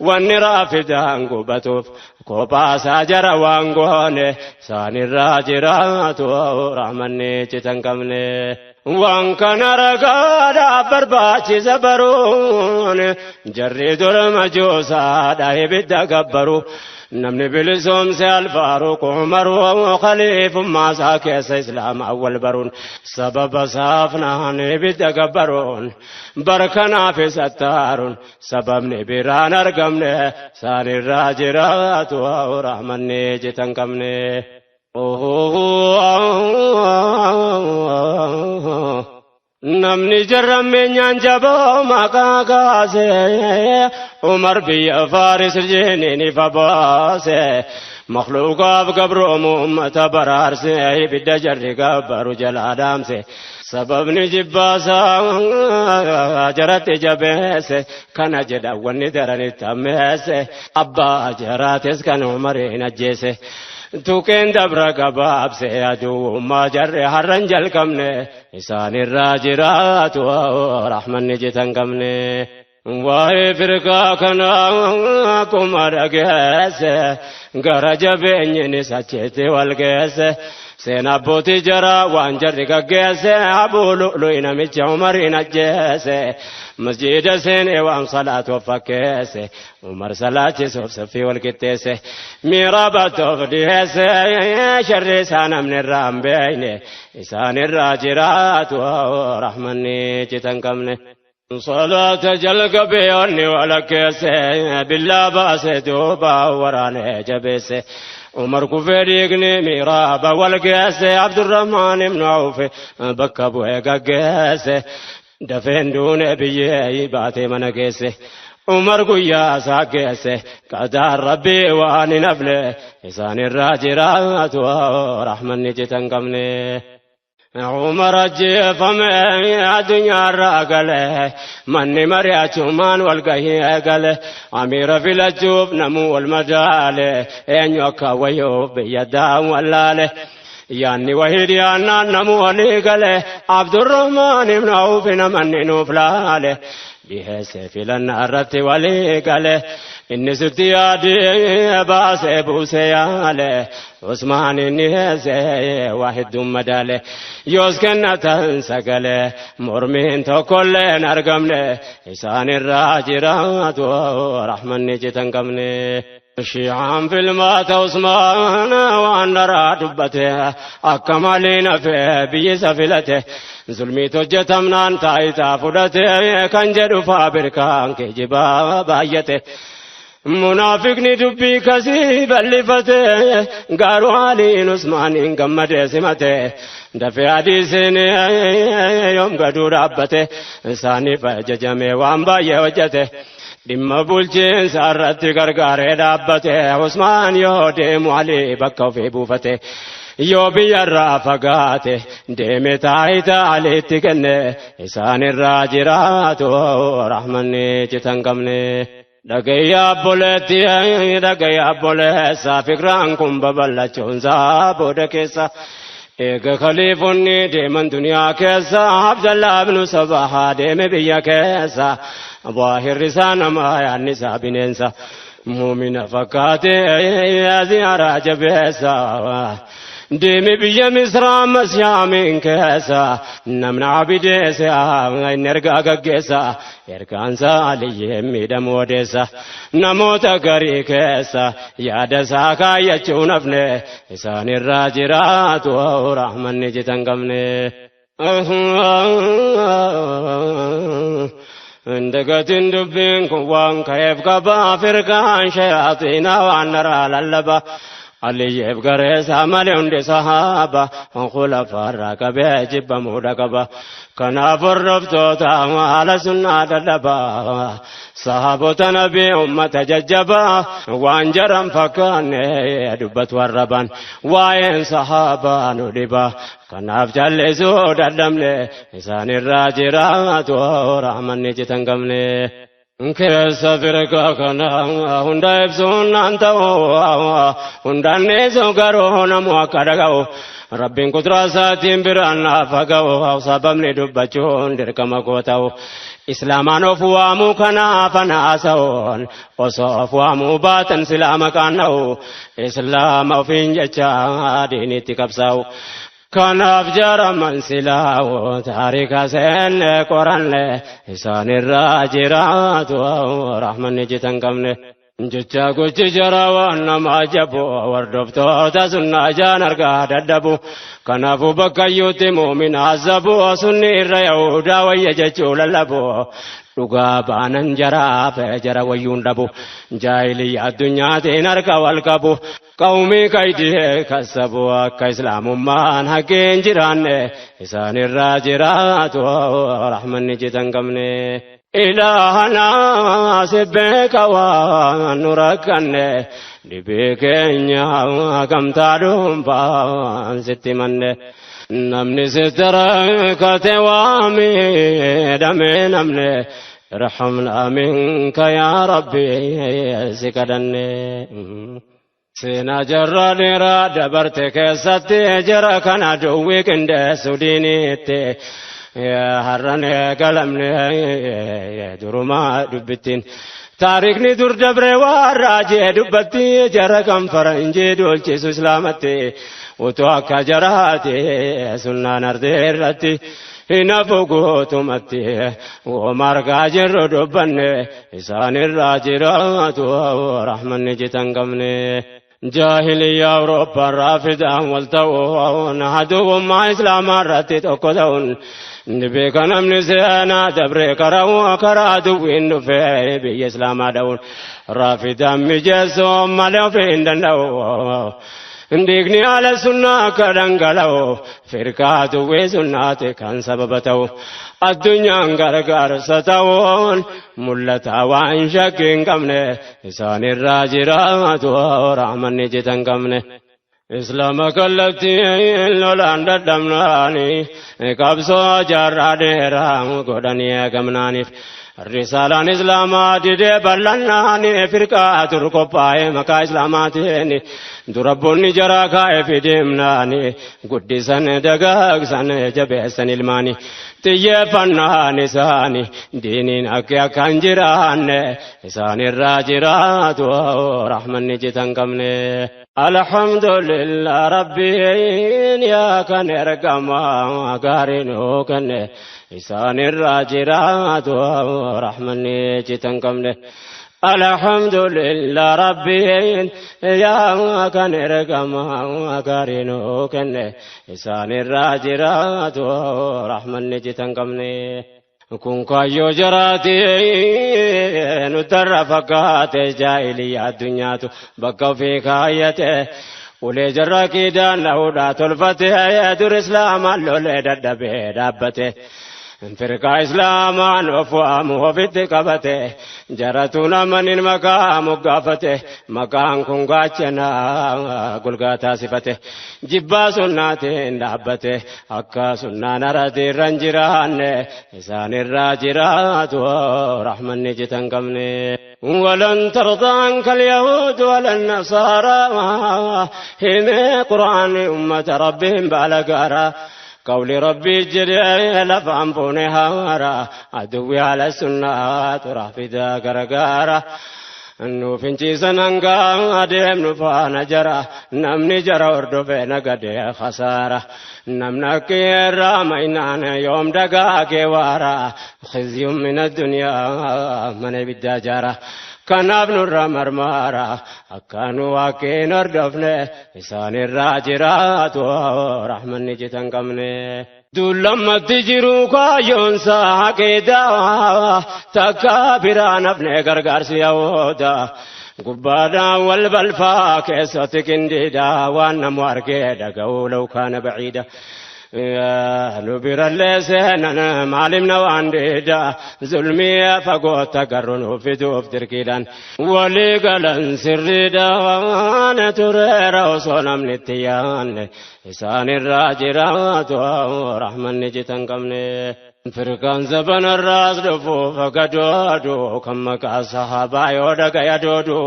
Wanni raafidaan gubatuuf kophaasaa jara waan goone, isaanirraa jiraatu rahmanni citan qabne. Waan kana ragaadhaaf barbaachisa baruun, jarri dura majoosaadha ibidda gabbaru. Namni bilisoomse Alfaaruq Umaru, khaliifummaa isaa keessa islaama awwal baruun, sababa saafnaan ibidda gabbaruun barkanaaf isattaaruun, sababni biraan argamne, isaanirraa jiraatu rahmanni citan qabne. Namni jarrammeenyaan jaboo maqaa kaase, Umar biyya Faaris jeeniin ifa baase. Makhluuqaaf gabroomu ummata baraarse, ibidda jarri gabbaru jalaa dhaamse. Sababni jibbaasaa jaratti jabeesse kana jedha, wanni daranitti ammeesse abbaa jaraatis kan Umariin ajjeese. Tuqeen dabra gabaabse, aduwwummaa jarri har'an jalqabne, isaanirraa jiraatu rahmanni jitan qabne. Waa'ee firqaa kana akkuma dhageesse, gara jabeenyinis achitti wal geesse. Seenaa abbootii jaraa waan jarri gaggeesse, Abuu Lu'lu'i namicha Umariin ajjeese. Masjiida seenee waan salaatuuf fakkeesse, Umar salaachisuuf saffii wal qixxeesse. Miira battoof dhiyeesse, sharri isaa namni irraa hin beekne, isaanirraa jiraatu rahmanni citan qabne. Salaata jalqabee onni walakkeesse, billaa baase duuba waraanee jabeesse. Umar kufee dhiigni miiraaba wal geesse, Abdurrahmaan ibnu Awf bakka bu'ee gaggeesse. Dafeen duune biyyee baatee mana geesse. Umar guyyaa isaa geesse, qadaan Rabbii waan hin hafne, isaanirraa jiraatu rahmanni citan qabne. Umar ajjeefame, addunyaarraa gale, manni mari'achumaan wal gahii eegale. Amiira filachuuf namuu wal madaale, eenyu akka wayyoof biyya daan wallaale. Yaanni wahii dhiyaannaan namuu walii gale, Abdurrahmaan ibn Awf namanni nuuf laale. Dhiheesse filannaa irratti walii gale. Inni sitti yaadee baasee buusee yaale. Usmaan inni heesse waa hedduun madaale. Yoos kennatan sagalee mormiin tokkollee hin argamne. Isaan irraa jiraatu rahmanni citan qabne. Shi'aan filmaata Usmaan waan daraa dubbate akka malee nafee biyyi isa filate. Zulmiit hojjetamnaan taayitaa fudhate kan jedhu faa birkaan kijibaa baay'ate. Munaafiqni dubbii kasii bal'ifate garuu Aliin Usmaaniin gammadee simate. Dafee hadiisiin yoom gaduu dhaabbate isaaniif ajajamee waan baay'ee hojjete. Dhimma bulchiinsa irratti gargaaree dhaabbate Usmaan yoo deemu Alii bakka ofii buufate. Yoo biyyarraa fagaate deeme taayitaa Aliitti kenne isaan irraa jiraatu rahmanni citan qabne. Dhagayyaa obboleetti dhagayyaa obboleessa fikraan kun babal'achuunsaa booda keessa. Eega khaliifonni deeman duniyaa keessa Abdallaa ibnu Sabahaa deeme biyya keessa. Waahirri isaa nama yaadni isaa bineensa. Muumina fakkaatee ziyaaraa jabeessa. Deeme biyya Misraa ammas Shaamiin keessa. Namni abideessa inni ergaa gaggeessa. Ergaansaa Aliyyeen miidhamu odeessa. Namoota garii keessa yaada isaa kaayyachuu nafne isaan irraa jiraatu rahmanni citan qabne. Dagatin dubbiin kun waan ka'eef qaba firqaan shayaaxiina waan naraa lallaba. Aliyyeef gareessaa malee hundi sahaaba khulafaarraa qabee jibbamuudha qaba. Kanaaf hordoftoota haala sunnaa dadhaba. Sahaabota nabii ummata jajjabaa waan jaran fakkaanne dubbatu arraban waa'een sahaabaa nu dhiba. Kanaaf jallisuu dadhabne isaan irraa jiraatu rahmanni citan qabne. Keessa firqaa kana hunda ibsuun naan ta'u hundaan dhiisu garuu namu akka dhaga'u. Rabbiin kuduraa isaatiin biraan naaf haga'u sababni dubbachuun dirqama koo ta'u. Islaamaan of waamuu kanaaf ana haasa'uun osoo of waamuu baatan silaa maqaan dha'u. Islaama ofiin jecha diinitti qabsaa'u. Kanaaf jaraman silaa'u taarika seenne qoranne isaan irraa jiraatu rahmanni citan qabne. Jecha gochi jara waan nama ajabu hordoftoota sunnaa jaan argaa dadhabu. Kanaafuu bakka iyyuutti muumina azabu sunni irra yahudaa wayya jechuu lallabu. Dhugaa baanan jaraaf jara wayyuun dhabu. Jaahiliyya addunyaatiin harka wal qabu. Qawmii kaydii kasabu akka islaamummaan haqeen jiraanne isaan irraa jiraatu rahmanni citan qabne. Ilaahana si beeka waan nu rakkanne dhibee keenya gamtaa dhuunfaan sitti manne. Namni sitti rakkate waa miidhame namne irhamnaa minka yaa rabbi si kadhanne. Seenaa jarraa dheeraa dabarte keessatti jara kana duwwii qindeessu diiniitti. Har'an galamne durumaa dubbittiin. Taarikni dur dabre waan raajee dubbatti jara kan faranjii duulchisu islaamatti. Utuu akka jaraati sunnaan ardee irratti. Hinafu guutumatti wooma argaa jirru dubbanne isaan irraa jiraatu rahmanni citan qabne. Jaahiliyyaa Awurooppaa irraa fidaan wal ta'uun haduwummaa Islaamaa irratti tokko ta'uun ni beeka namni seenaa dabree karaa duwwiin dhufee biyya Islaamaa dha'uun raafidaan mijeessuu malee ofii hin danda'u. Dhiigni haala sunnaa akka dhangala'u firqaa duwwee sunnaati kan sababa ta'u. Addunyaan gargaarsa ta'uun mul'ata waan shakkii hin qabne isaan irraa jiraatu rahmanni citan qabne. Islaama kallattiin lolaan dadhabnaani qabsoo jaarraa dheeraa godhanii gamnaaniif. Risaalaan Islaamaa didee bal'annaani firqaa dur qophaa'ee maqaa Islaamaatiin durabboonni jaraa kaa'ee fideemnaani guddisan dagaagsan jabeessan ilmaani xiyyeeffannaan isaani diiniin akka akkan jiraanne isaanirraa jiraatu rahmanni jitan qabne. Alhamdulillah Rabbiin yaa kan ergamaa gaarii nuu kenne isaanirraa jiraatu rahmanni jitan qabne. Alhamdulillah Rabbiin yaa kan ergamaa gaarii nuu kenne isaanirraa jiraatu rahmanni jitan qabne. Kun kaayyoo jaraati nutarra fakkaate jaahiliyyaa addunyaatu bakka ofii kaayyate ulee jarra kiidaan dha'uudhaa tolfate dur islaamaan lolee dadhabee dhaabbate. Firqaa islaamaan of waamu ofitti qabate jaratu namanin maqaa moggaafate maqaan kun gaachana golgaa taasifate jibbaa sunnaatiin dhaabbate akka sunnaan aratiirra hin jiraanne isaanirraa jiraatu rahmanni jitan qabne. ولن ترضى عنك اليهود ولا النصارى هم قرآن أمة ربهم بالقارا قول ربي جري لفهم بونهارا عدوي على السنة ترى في ذا غرغارا nu finciisan hanga adeemnu faana jara namni jara hordofee nagadee khasaara namni akka irraa maynaan yoom dagaagee waara khizyun min addunyaa mana ibiddaa jaara kanaaf nurra marmaara akka nu waaqeen hordofne isaanirraa jiraatu rahmanni jitan qabne. Dullammatti jiru kaayyoonsa aqiidaa takka biraan hafne gargaarsi yahooda gubbaadhaan wal balfaa keessatti qindiidha waan namu argee dhaga'uu law kaana baciida. Nu birallee seenan maalimna waan diida zulmii fagootta garru nu fiduuf dirqiidhaan walii galan sirriidhaan tureera osoo namni itti yaanne isaanirraa jiraatu rahmanni jitan qabne. Firqaan zabanarraas dhufuuf gadoodu kan maqaa sahaabaa yoo dhagaya doodu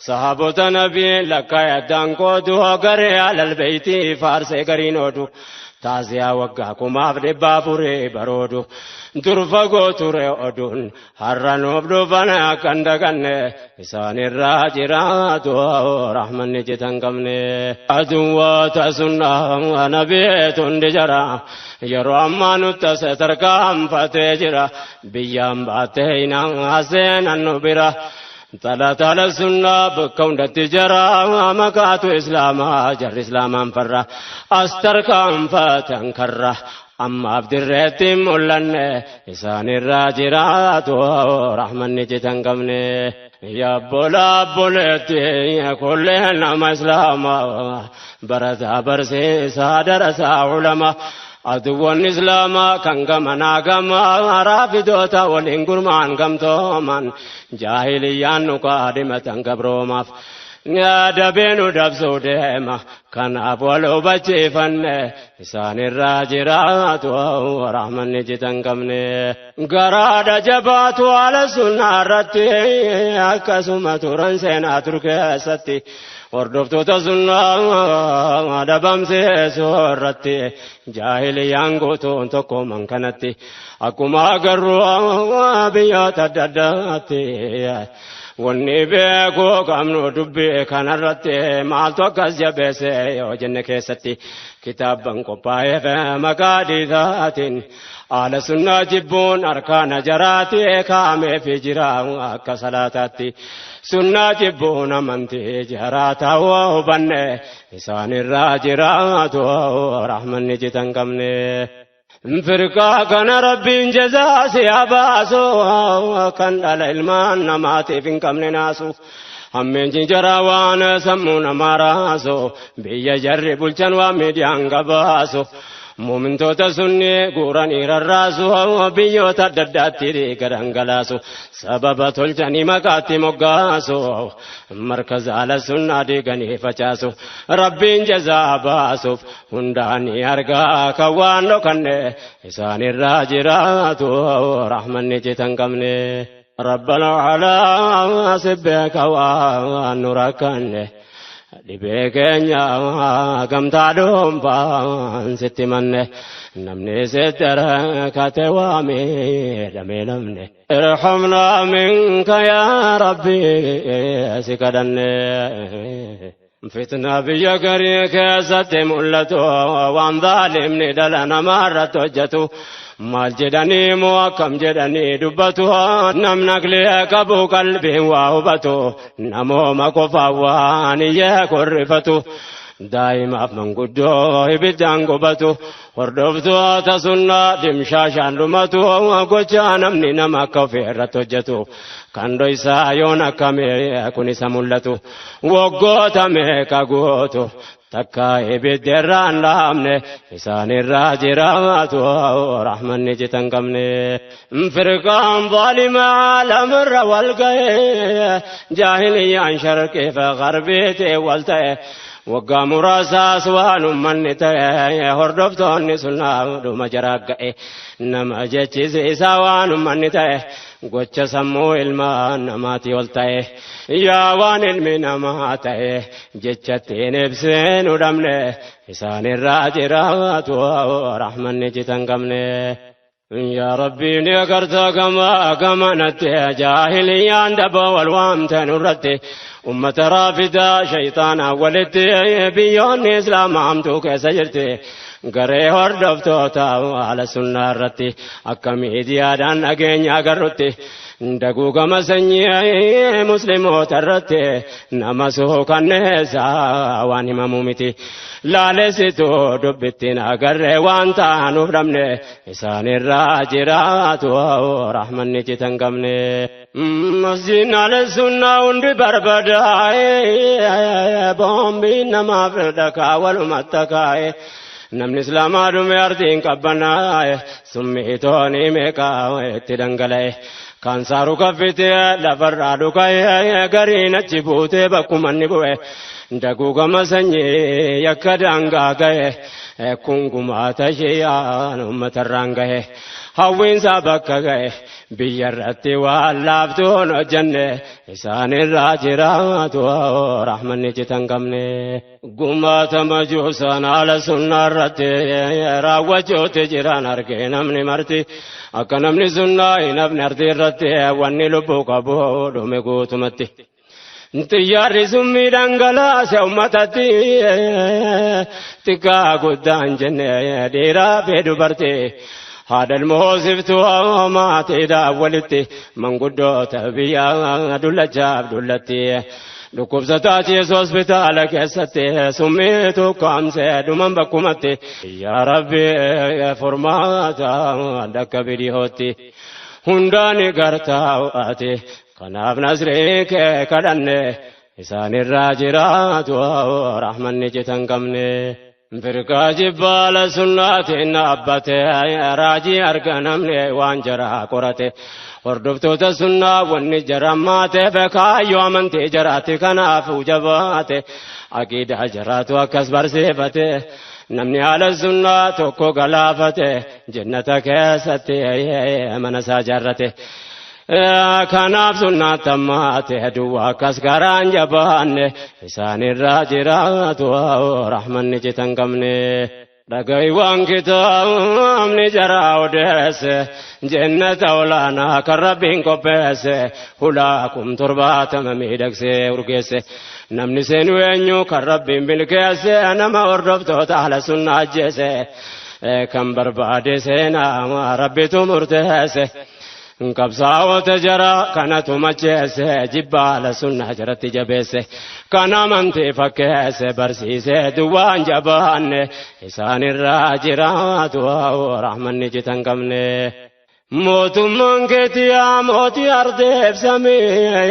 sahaabota nabiin lakkaayyaddaan qoodu garee alal beeytii faarsee gariin oodu. Taaziyaa waggaa 1400 baroodu dur fagoo ture oduun har'a nuuf dhufan akkan daganne isaanirraa jiraatu rahmanni jitan qabne. Aduwwoota sunnaa nabiitu hundi jara yeroo ammaa nutti as tarkaanfatee jira biyyaan baattee hinaa seenan nu bira. Tala sunnaa bakka hundatti jara maqaatu islaamaa jarri islaamaan farra as tarkaanfatan karra ammaaf dirreetti mul'anne isaanirraa jiraatu rahmanni jitan qabne. Yabbola abboleetti kulleen nama islaamaa barataa barsiisaa darasaa ulamaa. Aduwwan islaamaa kan gamanaa gamaa raafidoota waliin gurmaan gamtooman jaahiliyyaan nu kaadhimatan gabroomaaf. Dabee nu dabsuu deema kanaaf wal hubachiifanne isaanirraa jiraatu rahmanni jitan qabne. Garaadha jabaatu haala sunnaa irratti akkasuma turan seenaa tur keessatti. Hordoftoota sunnaa dhabamsiisuu irratti jaahiliyyaan guutuun tokkooman kanatti akkuma agarru biyyoota adda addaatti wanni beekuu qabnu dubbii kanarratti maaltu akkas jabeesse yoo jenne keessatti kitaabban qophaa'eef maqaa dhiisaatiin haala sunnaa jibbuun harkaana jaraati kaameefi jira akka salaataatti sunnaa jibbuun amantii jaraa ta'uu hubanne isaanirraa jiraatu rahmanni jitan qabne. Firqaa kana rabbiin jazaa si haa baasu kan dhala ilmaan namaatiif hin qabne naasu. Hammeenji jaraa waan sammuu namaa raasu biyya jarri bulchan waan miidiyaan gabaasu. Muumintoota sunnii guuranii rarraasu, biyyoota adda addaatti dhiiga dhangalaasu, sababa tolchanii maqaatti moggaasu, markaza ala sunnaa diiganii facaasu. Rabbiin jazaa baasuuf hundaanii argaa kan waan dhokanne isaanirraa jiraatu rahmanni citan qabne. Rabbana alaa si beeka waan nu rakkanne. Dhibee keenya gamtaa dhuunfaan sitti manne, namni sitti rakkate waa miidhamee namne. Irhamnaa minka yaa Rabbi si kadhanne. Fitna biyya garii keessatti mul'atu, waan zaalimni dhala namaa irratti hojjetu, maal jedhanii moo akkam jedhanii dubbatu? Namni aqlii qabu qalbiin waa hubatu, namooma qofaa waan iyyee korrifatu, daa'imaaf manguddoo ibiddaan gubatu, hordoftoota sunnaa dimshaashaan dhumatu, gochaa namni nama akka ofii irratti hojjetu kan dhoysaa yoon akkamee kun isa mul'atu, waggoota meeqa gootu takka ibidda irraa hin dhaabne isaanirraa jiraatu rahmanni citan qabne. Firqaan zaalimaa lamarra wal ga'e, jaahiliyyaan sharqii fi garbiitii wal ta'e, waggaa muraasaas waan ummanni ta'e, hordoftoonni sunnaa dhuma jaraa ga'e, nama jechisiisaa waan ummanni ta'e, gocha sammuu ilmaa namaatii ol ta'e, yaa waan ilmi namaa ta'e jechattiin ibsinu dhabne isaanirraa jiraatu rahmanni citan qabne. Yaa Rabbii, ni agartaa gama gamanatti jaahiliyyaan daboo wal waamte nurratti, ummata raafidaa shayxaanaa walitti, biyyoonni islaamaa hamtuu keessa jirti, garee hordoftoota haala sunnaa irratti akka miidiyaadhaan dhageenya agarrutti daguugama sanyii musliimoota irratti nama suukanneessa waan himamu miti. Laalessitu dubbittiin agarree waan taanuuf dhabne isaanirraa jiraatu rahmanni citan qabne. Masjiidni ala sunnaa hundi barbadaa'e, boombiin namaaf dhakaa walumatti kaa'e. Namni islaamaa dhume ardiin qabbanaa'e, summii toonii meeqaa itti dhangala'e. Kaansaaru kaffitee lafarraa dhuka'e, gariin achi buutee bakkuma inni bu'e. Daguugama sanyii yakka daangaa ga'e, kun gumaata shi'aan uummatarraan gahe. Hawwiinsaa bakka ga'e, biyya irratti waan laaftuun hojjenne isaanirraa jiraatu rahmanni citan qabne. Gumaata majuusaan haala sunnaa irratti raawwachuutti jiran argee namni marti, akka namni sunnaa hin hafne ardii irratti wanni lubbuu qabu dhume guutumatti. Xiyyaarri summii dhangalaase uummatatti, xiqqaa guddaan jenne dhiiraa fi dubartii. Haadha ilmoosiftuu maatiidhaan walitti, manguddoota biyyaa dullachaaf dullatti. Dhukkubsataa ciisu hospitaala keessatti summii tukkaamsee dhuman bakkumatti. Yaa Rabbi, furmaata dhakka bidihootti. Hundaan gartaa ati, kanaaf nasrii kee kadhanne isaanirraa jiraatu rahmanni citan qabne. Firqaa jibbaala sunnaatiin dhaabbate, raajii arga namni waan jaraa qorate. Hordoftoota sunnaa wanni jara maateef kaayyoo amantii jaraatti kanaaf jabaate. Aqiidaa jaraatu akkas barsiifate. Namni haala sunnaa tokko galaafate jannata keessatti mana isaa jaarrate. Kanaaf sunnaa tammaate duwwaa akkas garaan jabaanne isaanirraa jiraatu rahmanni citan qabne. Dhagahi waan kitaabni jaraa odeesse, jannata olaanaa kan Rabbiin qopheesse, hulaa 70,000 miidhagsee urgeesse. Namni seenu eenyu kan Rabbiin milkeesse? Nama hordoftoota ahla sunnaa ajjeese. Kan barbaade seenaa, Rabbitu murteesse. Qabsaa'ota jara kanatu macheesse, jibba ahla sunnaa jaratti jabeesse. Kan amantii fakkeesse barsiise duwwaan jabaanne isaanirraa jiraatu rahmanni citan qabne. Mootummaan keetii yaa mootii ardeebsami,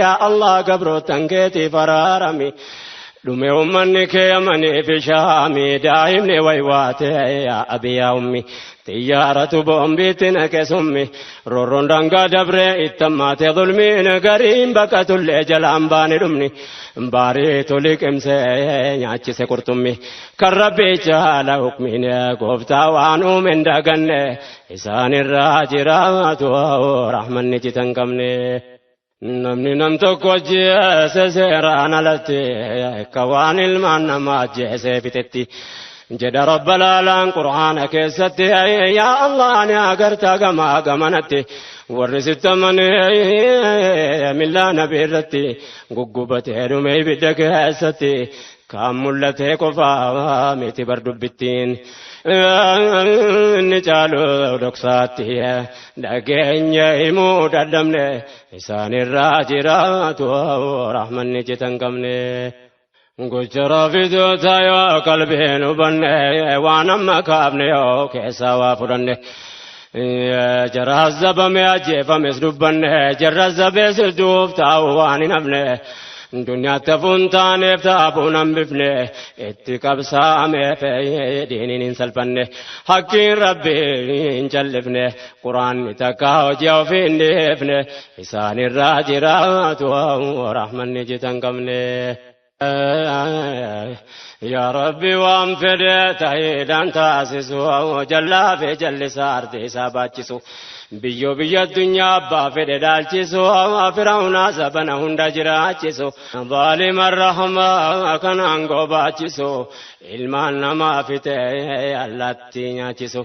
yaa Allah, gabrootan keetiif araarami. Dhume ummanni kee Yamanii fi Shaamii daa'imni waywaate yaa abiyaa ummi. Xiyyaaratu boombiitti naqe summi roorroon daangaa dabree itti hammaate zulmiin gariin baqatullee jalaan baane dhumni baariitu liqimsee nyaachise qurxummi kan rabbii jaala hukmiin gooftaa waan uume hin daganne isaanirraa jiraatu rahmanni citan qabne. Namni nam tokko ajjeese seeraan alatti akka waan ilmaan namaa ajjeesee fixetti. Jedha rabba laalaan qur'aana keessatti yaa Allah ni agartaa gamaa gamanatti warri sitti amanee millaa nabii irratti guggubatee dhume ibidda keessatti kaan mul'atee qofaa miti bar dubbittiin. Inni caalu dhoksaatti dhageenya himuu dadhabne isaanirraa jiraatu rahmanni citan qabne. Gocha raafidoota yoo qalbiin hubanne waan amma kaafne yoo keessaa waa fudhanne. Jara zabame ajjeefames dubbanne jarra zabees duuf taa'u waan hin hafne. Duniyaatti hafuun taaneef taabuun hambifne itti qabsaa'ameef diiniin hin salphanne hakkiin rabbii hin callifne quraanni takka hojii ofii hin dhiifne isaanirraa jiraatu rahmanni citan qabne. Yaa Rabbi waan fedhe ta'iidhaan taasisu jallaa fi jallisaa ardi isaa baachisu biyyoo biyya addunyaa abbaa fedhe dhaalchisu firawunaa sabana hunda jiraachisu zaalima rahmaa kan aangoo baachisu ilmaan namaa fite allaattii nyaachisu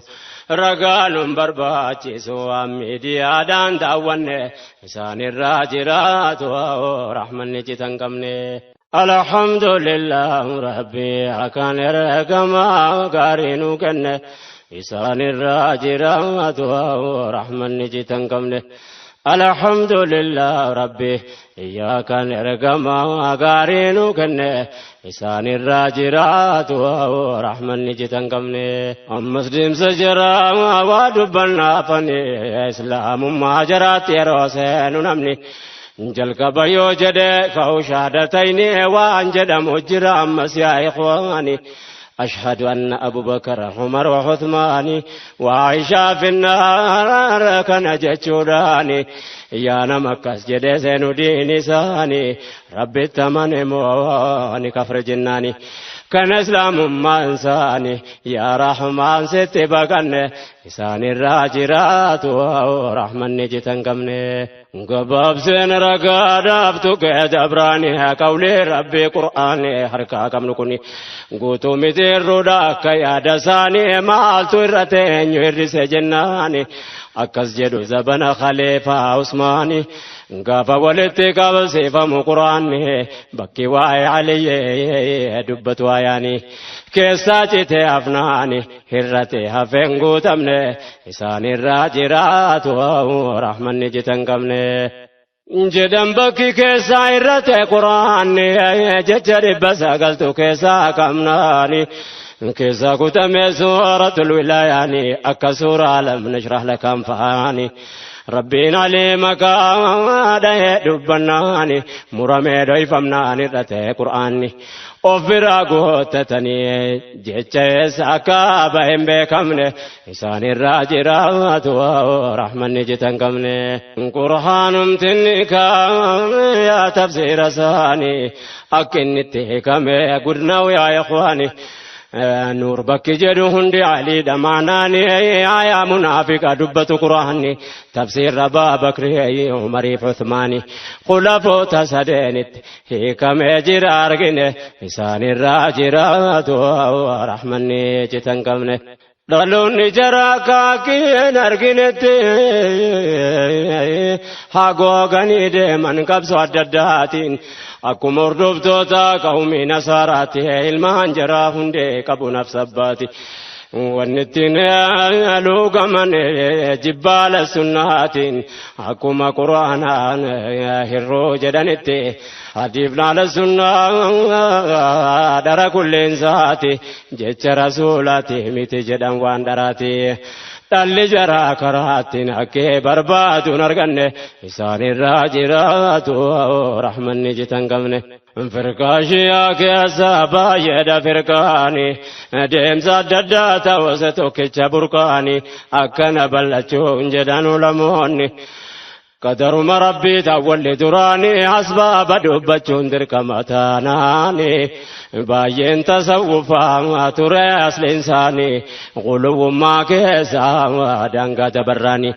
ragaa nun barbaachisu waan miidiyaadhaan daawwanne isaanirraa jiraatu rahmanni citan qabne. Alhamdulillah Rabbi akkaan ergamaa gaarii nu kenne isaanirraa jiraatu rahmanni citan qabne. Alhamdulillah Rabbi iyyaa kan ergamaa gaarii nu kenne isaanirraa jiraatu rahmanni citan qabne. Ammas deemsa jaraa waa dubbannaafani islaamummaa jaraatti yeroo seenu namni. Jalqaba yoo jedhe ka'u shahaadatayni waan jedhamu jira ammas yaa ikhwaani. أشهد أن أبو بكر عمر وعثمان وعائشة في النار كان جتشوراني يا نمكس جدسين دين ساني ربي التمن مواني كفر جناني كان إسلام ما يا رحمن ست بقن إسان الراجرات ورحمن نجتن قمني gabaabseen ragaadhaaf tuqee dabraani qawlee rabbii qur'aani harkaa qabnu kuni guutuu mitiirruudha akka yaada isaanii maaltu irra teenyu hir'ise jennaani akkas jedhu zabana khaleefaa Usmaani gaafa walitti qabsiifamu qur'aanni bakki waa'ee Aliyyee dubbatu ayaani keessaa citee hafnaani hir'ate hafeen guutamne isaanirraa jiraatu rahmanni citan qabne. Jedhan bakki keessaa irrate quraanni jecha 900 keessaa qabnaani keessaa kutame suuratul wilaayaani akka suuraa lam nashrah laka anfaani. Rabbiin alee maqaa dhahee dubbannaani muramee dhoyfamnaan irrate qur'aanni of biraa guuttatanii jecha eessa akka bahe hin beekamne isaanirraa jiraatu rahmanni citan qabne. Qur'aanumtinni yaa tafsiira isaanii akka inni itti hiikame gudnaawu yaa ikhwaani. Nuur bakki jedhu hundi aliidha maanaani aayaa munaafiqa dubbatu quraanni tafsiirra Abaa Bakrii Umariif Uthmaani khulafoota sadeenitti hiikamee jira argine isaanirraa jiraatu rahmanni citan qabne. Dhaloonni jaraa kaakkiin arginetti hagooganii deeman qabsoo adda addaatiin akkuma hordoftoota qawmii nasaaraatti ilmaan jaraa hundee qabu nafsabbaati. Wanni ittiin luugaman jibbaala sunnaatiin akkuma quraanaan hirroo jedhanitti hadiif laala sunnaa dhara kulleensaati jecha rasuulaati miti jedhan waan dharaati. Dhalli jaraa karaattiin hakkee barbaaduun arganne isaanirraa jiraatu rahmanni citan qabne. Firqaa Shi'aa keessa baay'eedha firqaani, deemsa adda addaa ta'us tokkicha burqaani, akkana bal'achuun jedhan ulamoonni. Qadaruma Rabbii ta'walli duraanii asbaaba dubbachuun dirqama taanaani, baay'een tasawwufaa ture asliin isaanii, quluwwummaa keessa daangaa dabarraani,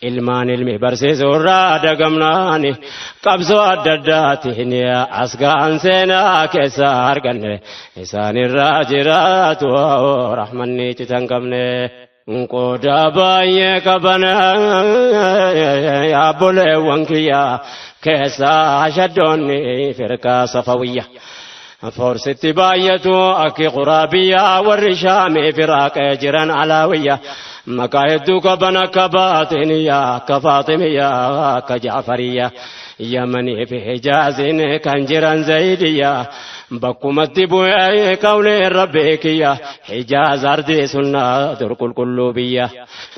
ilmaan ilmi barsiisuurraa dagamnaani, qabsoo adda addaatiin as ga'an seenaa keessa arganne, isaanirraa jiraatu rahmanni citan qabne. Qooda baay'ee qaban yaabboleewwan kiyya, keessaa shaddoonni firqaa Safawiyya. Forsitti baay'atu akki quraabiyyaa, warri Shaamii firaaqee jiran Alaawiyya. Maqaa hedduu qaban akka Baaxiniyyaa, akka Faaximiyyaa, akka Jaafariyya. Yamanii fi Hijaaziin kan jiran Zayidiyya. Bakkumatti bu'ee qawleen Rabbii kiyya, Hijaaz ardii sunnaa dur qulqulluu biyya.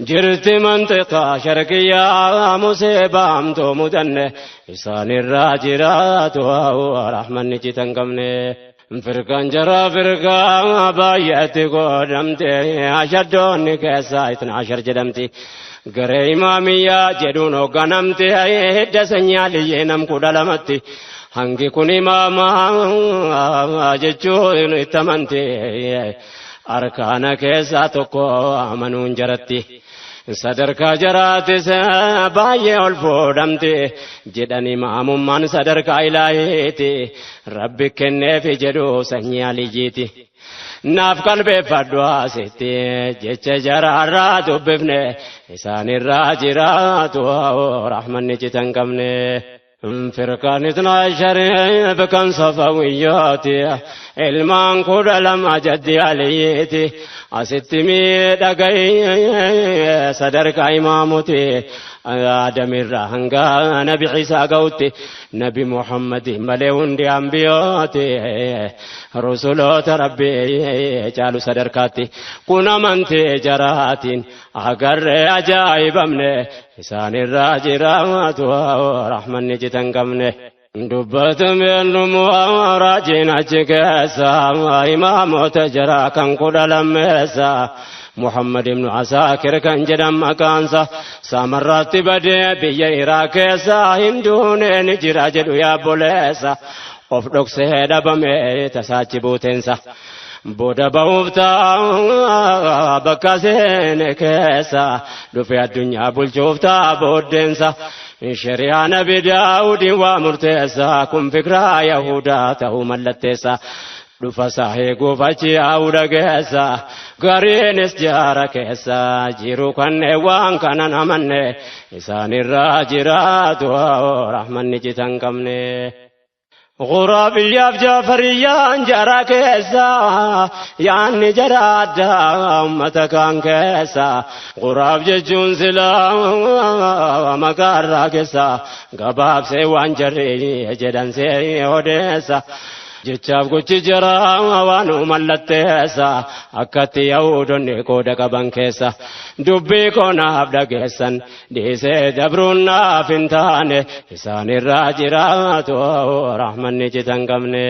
Jirti mantiqaa sharqiyyaa musiibaamtuu mudanne, isaanirraa jiraatu rahmanni citan qabne. Firqaan jara firqaa baay'eetti godhamte, ashaddoonni keessaa itna ashar jedhamti. Garee Imaamiyyaa jedhuun hoogganamte, hidda sanyii Aliyyee nam 12tti. Hangi kun imaamaa jechuun itti amante, arkaana keessaa tokko amanuun jaratti. Sadarkaa jaraatis baay'ee ol fuudhamte jedhan, imaamummaan sadarkaa ilaahiiti, Rabbi kenneefi jedhu sanyii Aliyyiiti. Naaf qalbeeffadhu asitti jecha jaraarraa dubbifne, isaanirraa jiraatu rahmanni citan qabne. Firqaan itna shariif kan Safawiyyaati, ilmaan 12 jaddi Aliyyiiti. Asitti miidhagay sadarkaa imaamuti, Aadamirraa hanga Nabi Ciisaa ga'utti, Nabi Muhammad malee hundi ambiyooti, rusuloota Rabbii caalu sadarkaatti. Kun amantee jaraatiin agarree ajaa'ibamne, isaanirraa jiraatu rahmanni citan qabne. Dubbatameen dhumuu raajiin achi keessa imaamota jaraa kan 12 Muhammad ibnu Asaakir kan jedhan maqaansa, Saamarraatti badee biyya Iraaq keessa, hin duune ni jira jedhu yaabboleessa, of dhoksee dhabame tasaachi buuteensa. Booda ba'uuf ta'a bakka seene keessa, dhufe addunyaa bulchuuf ta'a booddeensa. Shari'aa Nabi Daawudiin waa murteessa, kun fikraa Yahudaa ta'uu mallatteessa. Dhufa isaa eeguuf achi yaa'uu dhageessa, gariinis jaara keessa jiru kanneen waan kanan amanne, isaanirraa jiraatu rahmanni citan qabne. Gurabiyyaaf Jaafariyyaan jara keessa, yaanni jara addaa ummata kaan keessa. Guraab jechuun silaa maqaarraa keessa, gabaabsee waan jarri jedhan see odeessa. Jechaaf gochi jara waan mallatteessa, akkatti Yaahudonni qooda qaban keessa. Dubbii koonaaf dhageessan dhiisee dabruun naaf hin taane, isaanirraa jiraatu rahmanni citan qabne.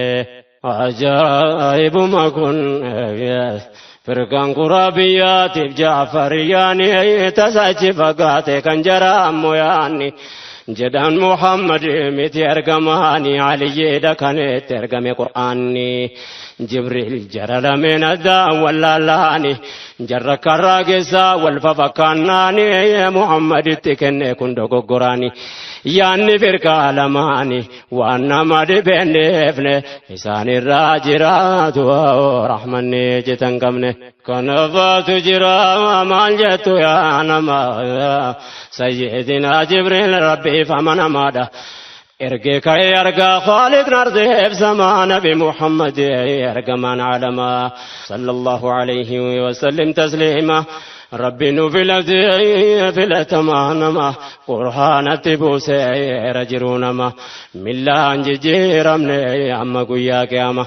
Ajaa'ibuma kun firqaan quraabiyyaatiif Jaafariyyaan tasachi fagaate kan jara ammoo yaanni jedhan Muhammad miti ergamaani, Aliyyeedha kan itti ergame Qur'aanni. Jibriil jara lameen addaan wallaalaani, jarra karraa keessaa wal fafakkaannaani, Muhammaditti kenne kun dogoggoraani. Yaanni firqaa lamaani waan nama dhibeenneefne, isaanirraa jiraatu rahmanni citan qabne. Kanafaatu jira maal jettu yaa nama, Sayyidina Jibriil Rabbiif amanamaadha. Ergee ka'ee argaa Khaaliqni ardeef samaa, Nabi Muhammad ergamaan alamaa, sallallahu alayhi wa sallim tasliima. Rabbi nu filatee filatamaa nama, Qur'aanatti buuseera jiruu nama, millaan jijjiiramne amma guyyaa qiyaama.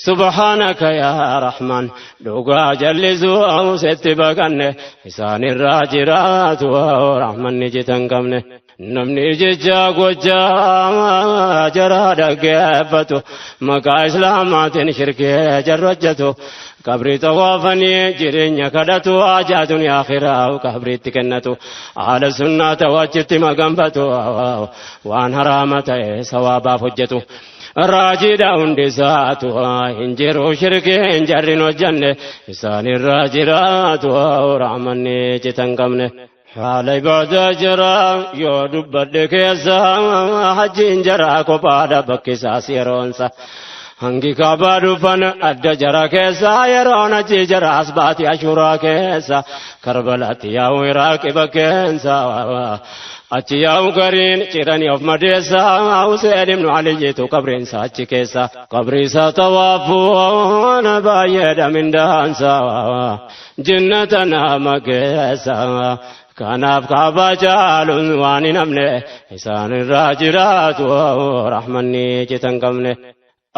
Subhaanaka yaa Rahmaan, dhugaa jallisuu sitti baqanne, isaanirraa jiraatu rahmanni citan qabne. Namni jecha gochaa jaraa dhaggeeffatu maqaa islaamaatiin shirkee jarri hojjetu qabrii xawaafanii jireenya kadhatu haajaa duniyaa akhiraa qabriitti kennatu haala sunnaa ta'u achitti maganfatu waan haraama ta'e sawaabaaf hojjetu. Raajiidha hundi isaatu hin jiru shirkiin jarri hin hojjenne isaanirraa jiraatu rahmanni citan qabne. Haala ibaadaa jaraa yoo dubbadhe keessa hajjiin jaraa kophaadha bakki isaas yeroonsa. Hangi kaabaa dhufan adda jara keessa yeroon hajji jaraas baati ashuuraa keessa Karbalaatti yaa'u Iraaqi bakkeensa. Achi yaa'u gariin ciranii of madeessa Huseen ibnu Aliyyiitu qabriinsa achi keessa. Qabriisa xawaafuun baay'eedha mindaansa. Jinnata nama geessa. Kanaaf kaabaa caaluun waan hin hafne isaan irraa jiraatu rahmanni citan qabne.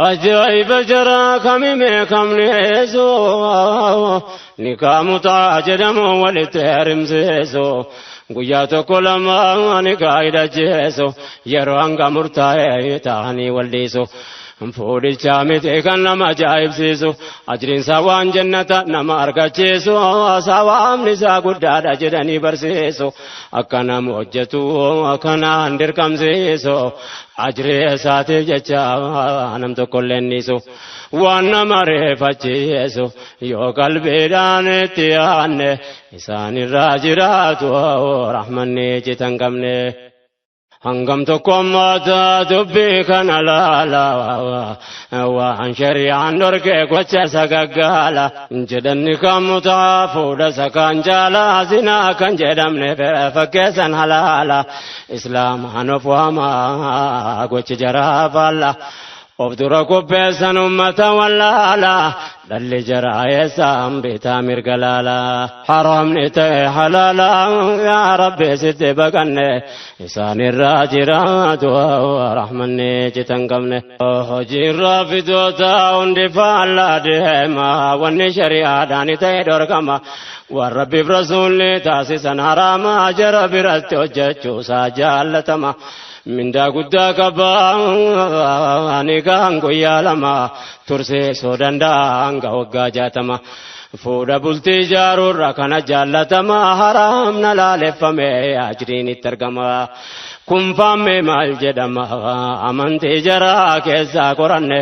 Ajaa'iba jaraa kamime kamneesu nikaa mutaa jedhamu walitti heerimsiisu guyyaa tokko lama nikaa hidhachiisu yeroo hanga murtaa'e ta'anii wal dhiisu. Fuudhichaa miti kan nama ajaa'ibsiisu ajriinsaa waan jannata nama argachiisu sawaabni isaa guddaadha jedhanii barsiisu akka nama hojjetu akkanaan dirqamsiisu ajrii isaatiif jecha nam tokkollee niisu waan nama reeffachiisu yoo qalbiidhaan itti yaanne isaanirraa jiraatu rahmanni citan qabne. Hangam tokko ammaata dubbii kana laala waan shari'aan dhorkee gocha sagaggaala jedhanni kan mutaa fuudha isa kan jaala zinaa kan jedhamne fakkeessan halaala islaamaan of waamaa gochi jaraa faalla. Of dura qopheessan ummata wallaala dhalli jaraa eessaan bitaa mirga laala haramni ta'e halaala yaa rabbi sitti baqanne isaanirraa jiraatu rahmanni citan qabne. Hojiirraa fidoota hundi faallaa deema wanni shari'aadhaan ta'e dhorkama waan rabbiif rasuulli taasisan haraama jara biratti hojjechuusaa jaallatama. Mindaa guddaa qaba ani kan guyyaa lama tursiisuu danda'a hanga waggaa 60. Fuudha bultii ijaaruurra kana jaallatama haraamna laaleffame ajriin itti argama. Kun faamme maal jedhama amantii jaraa keessaa qoranne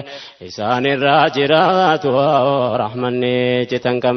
isaanirraa jiraatu rahmanni citan qabne.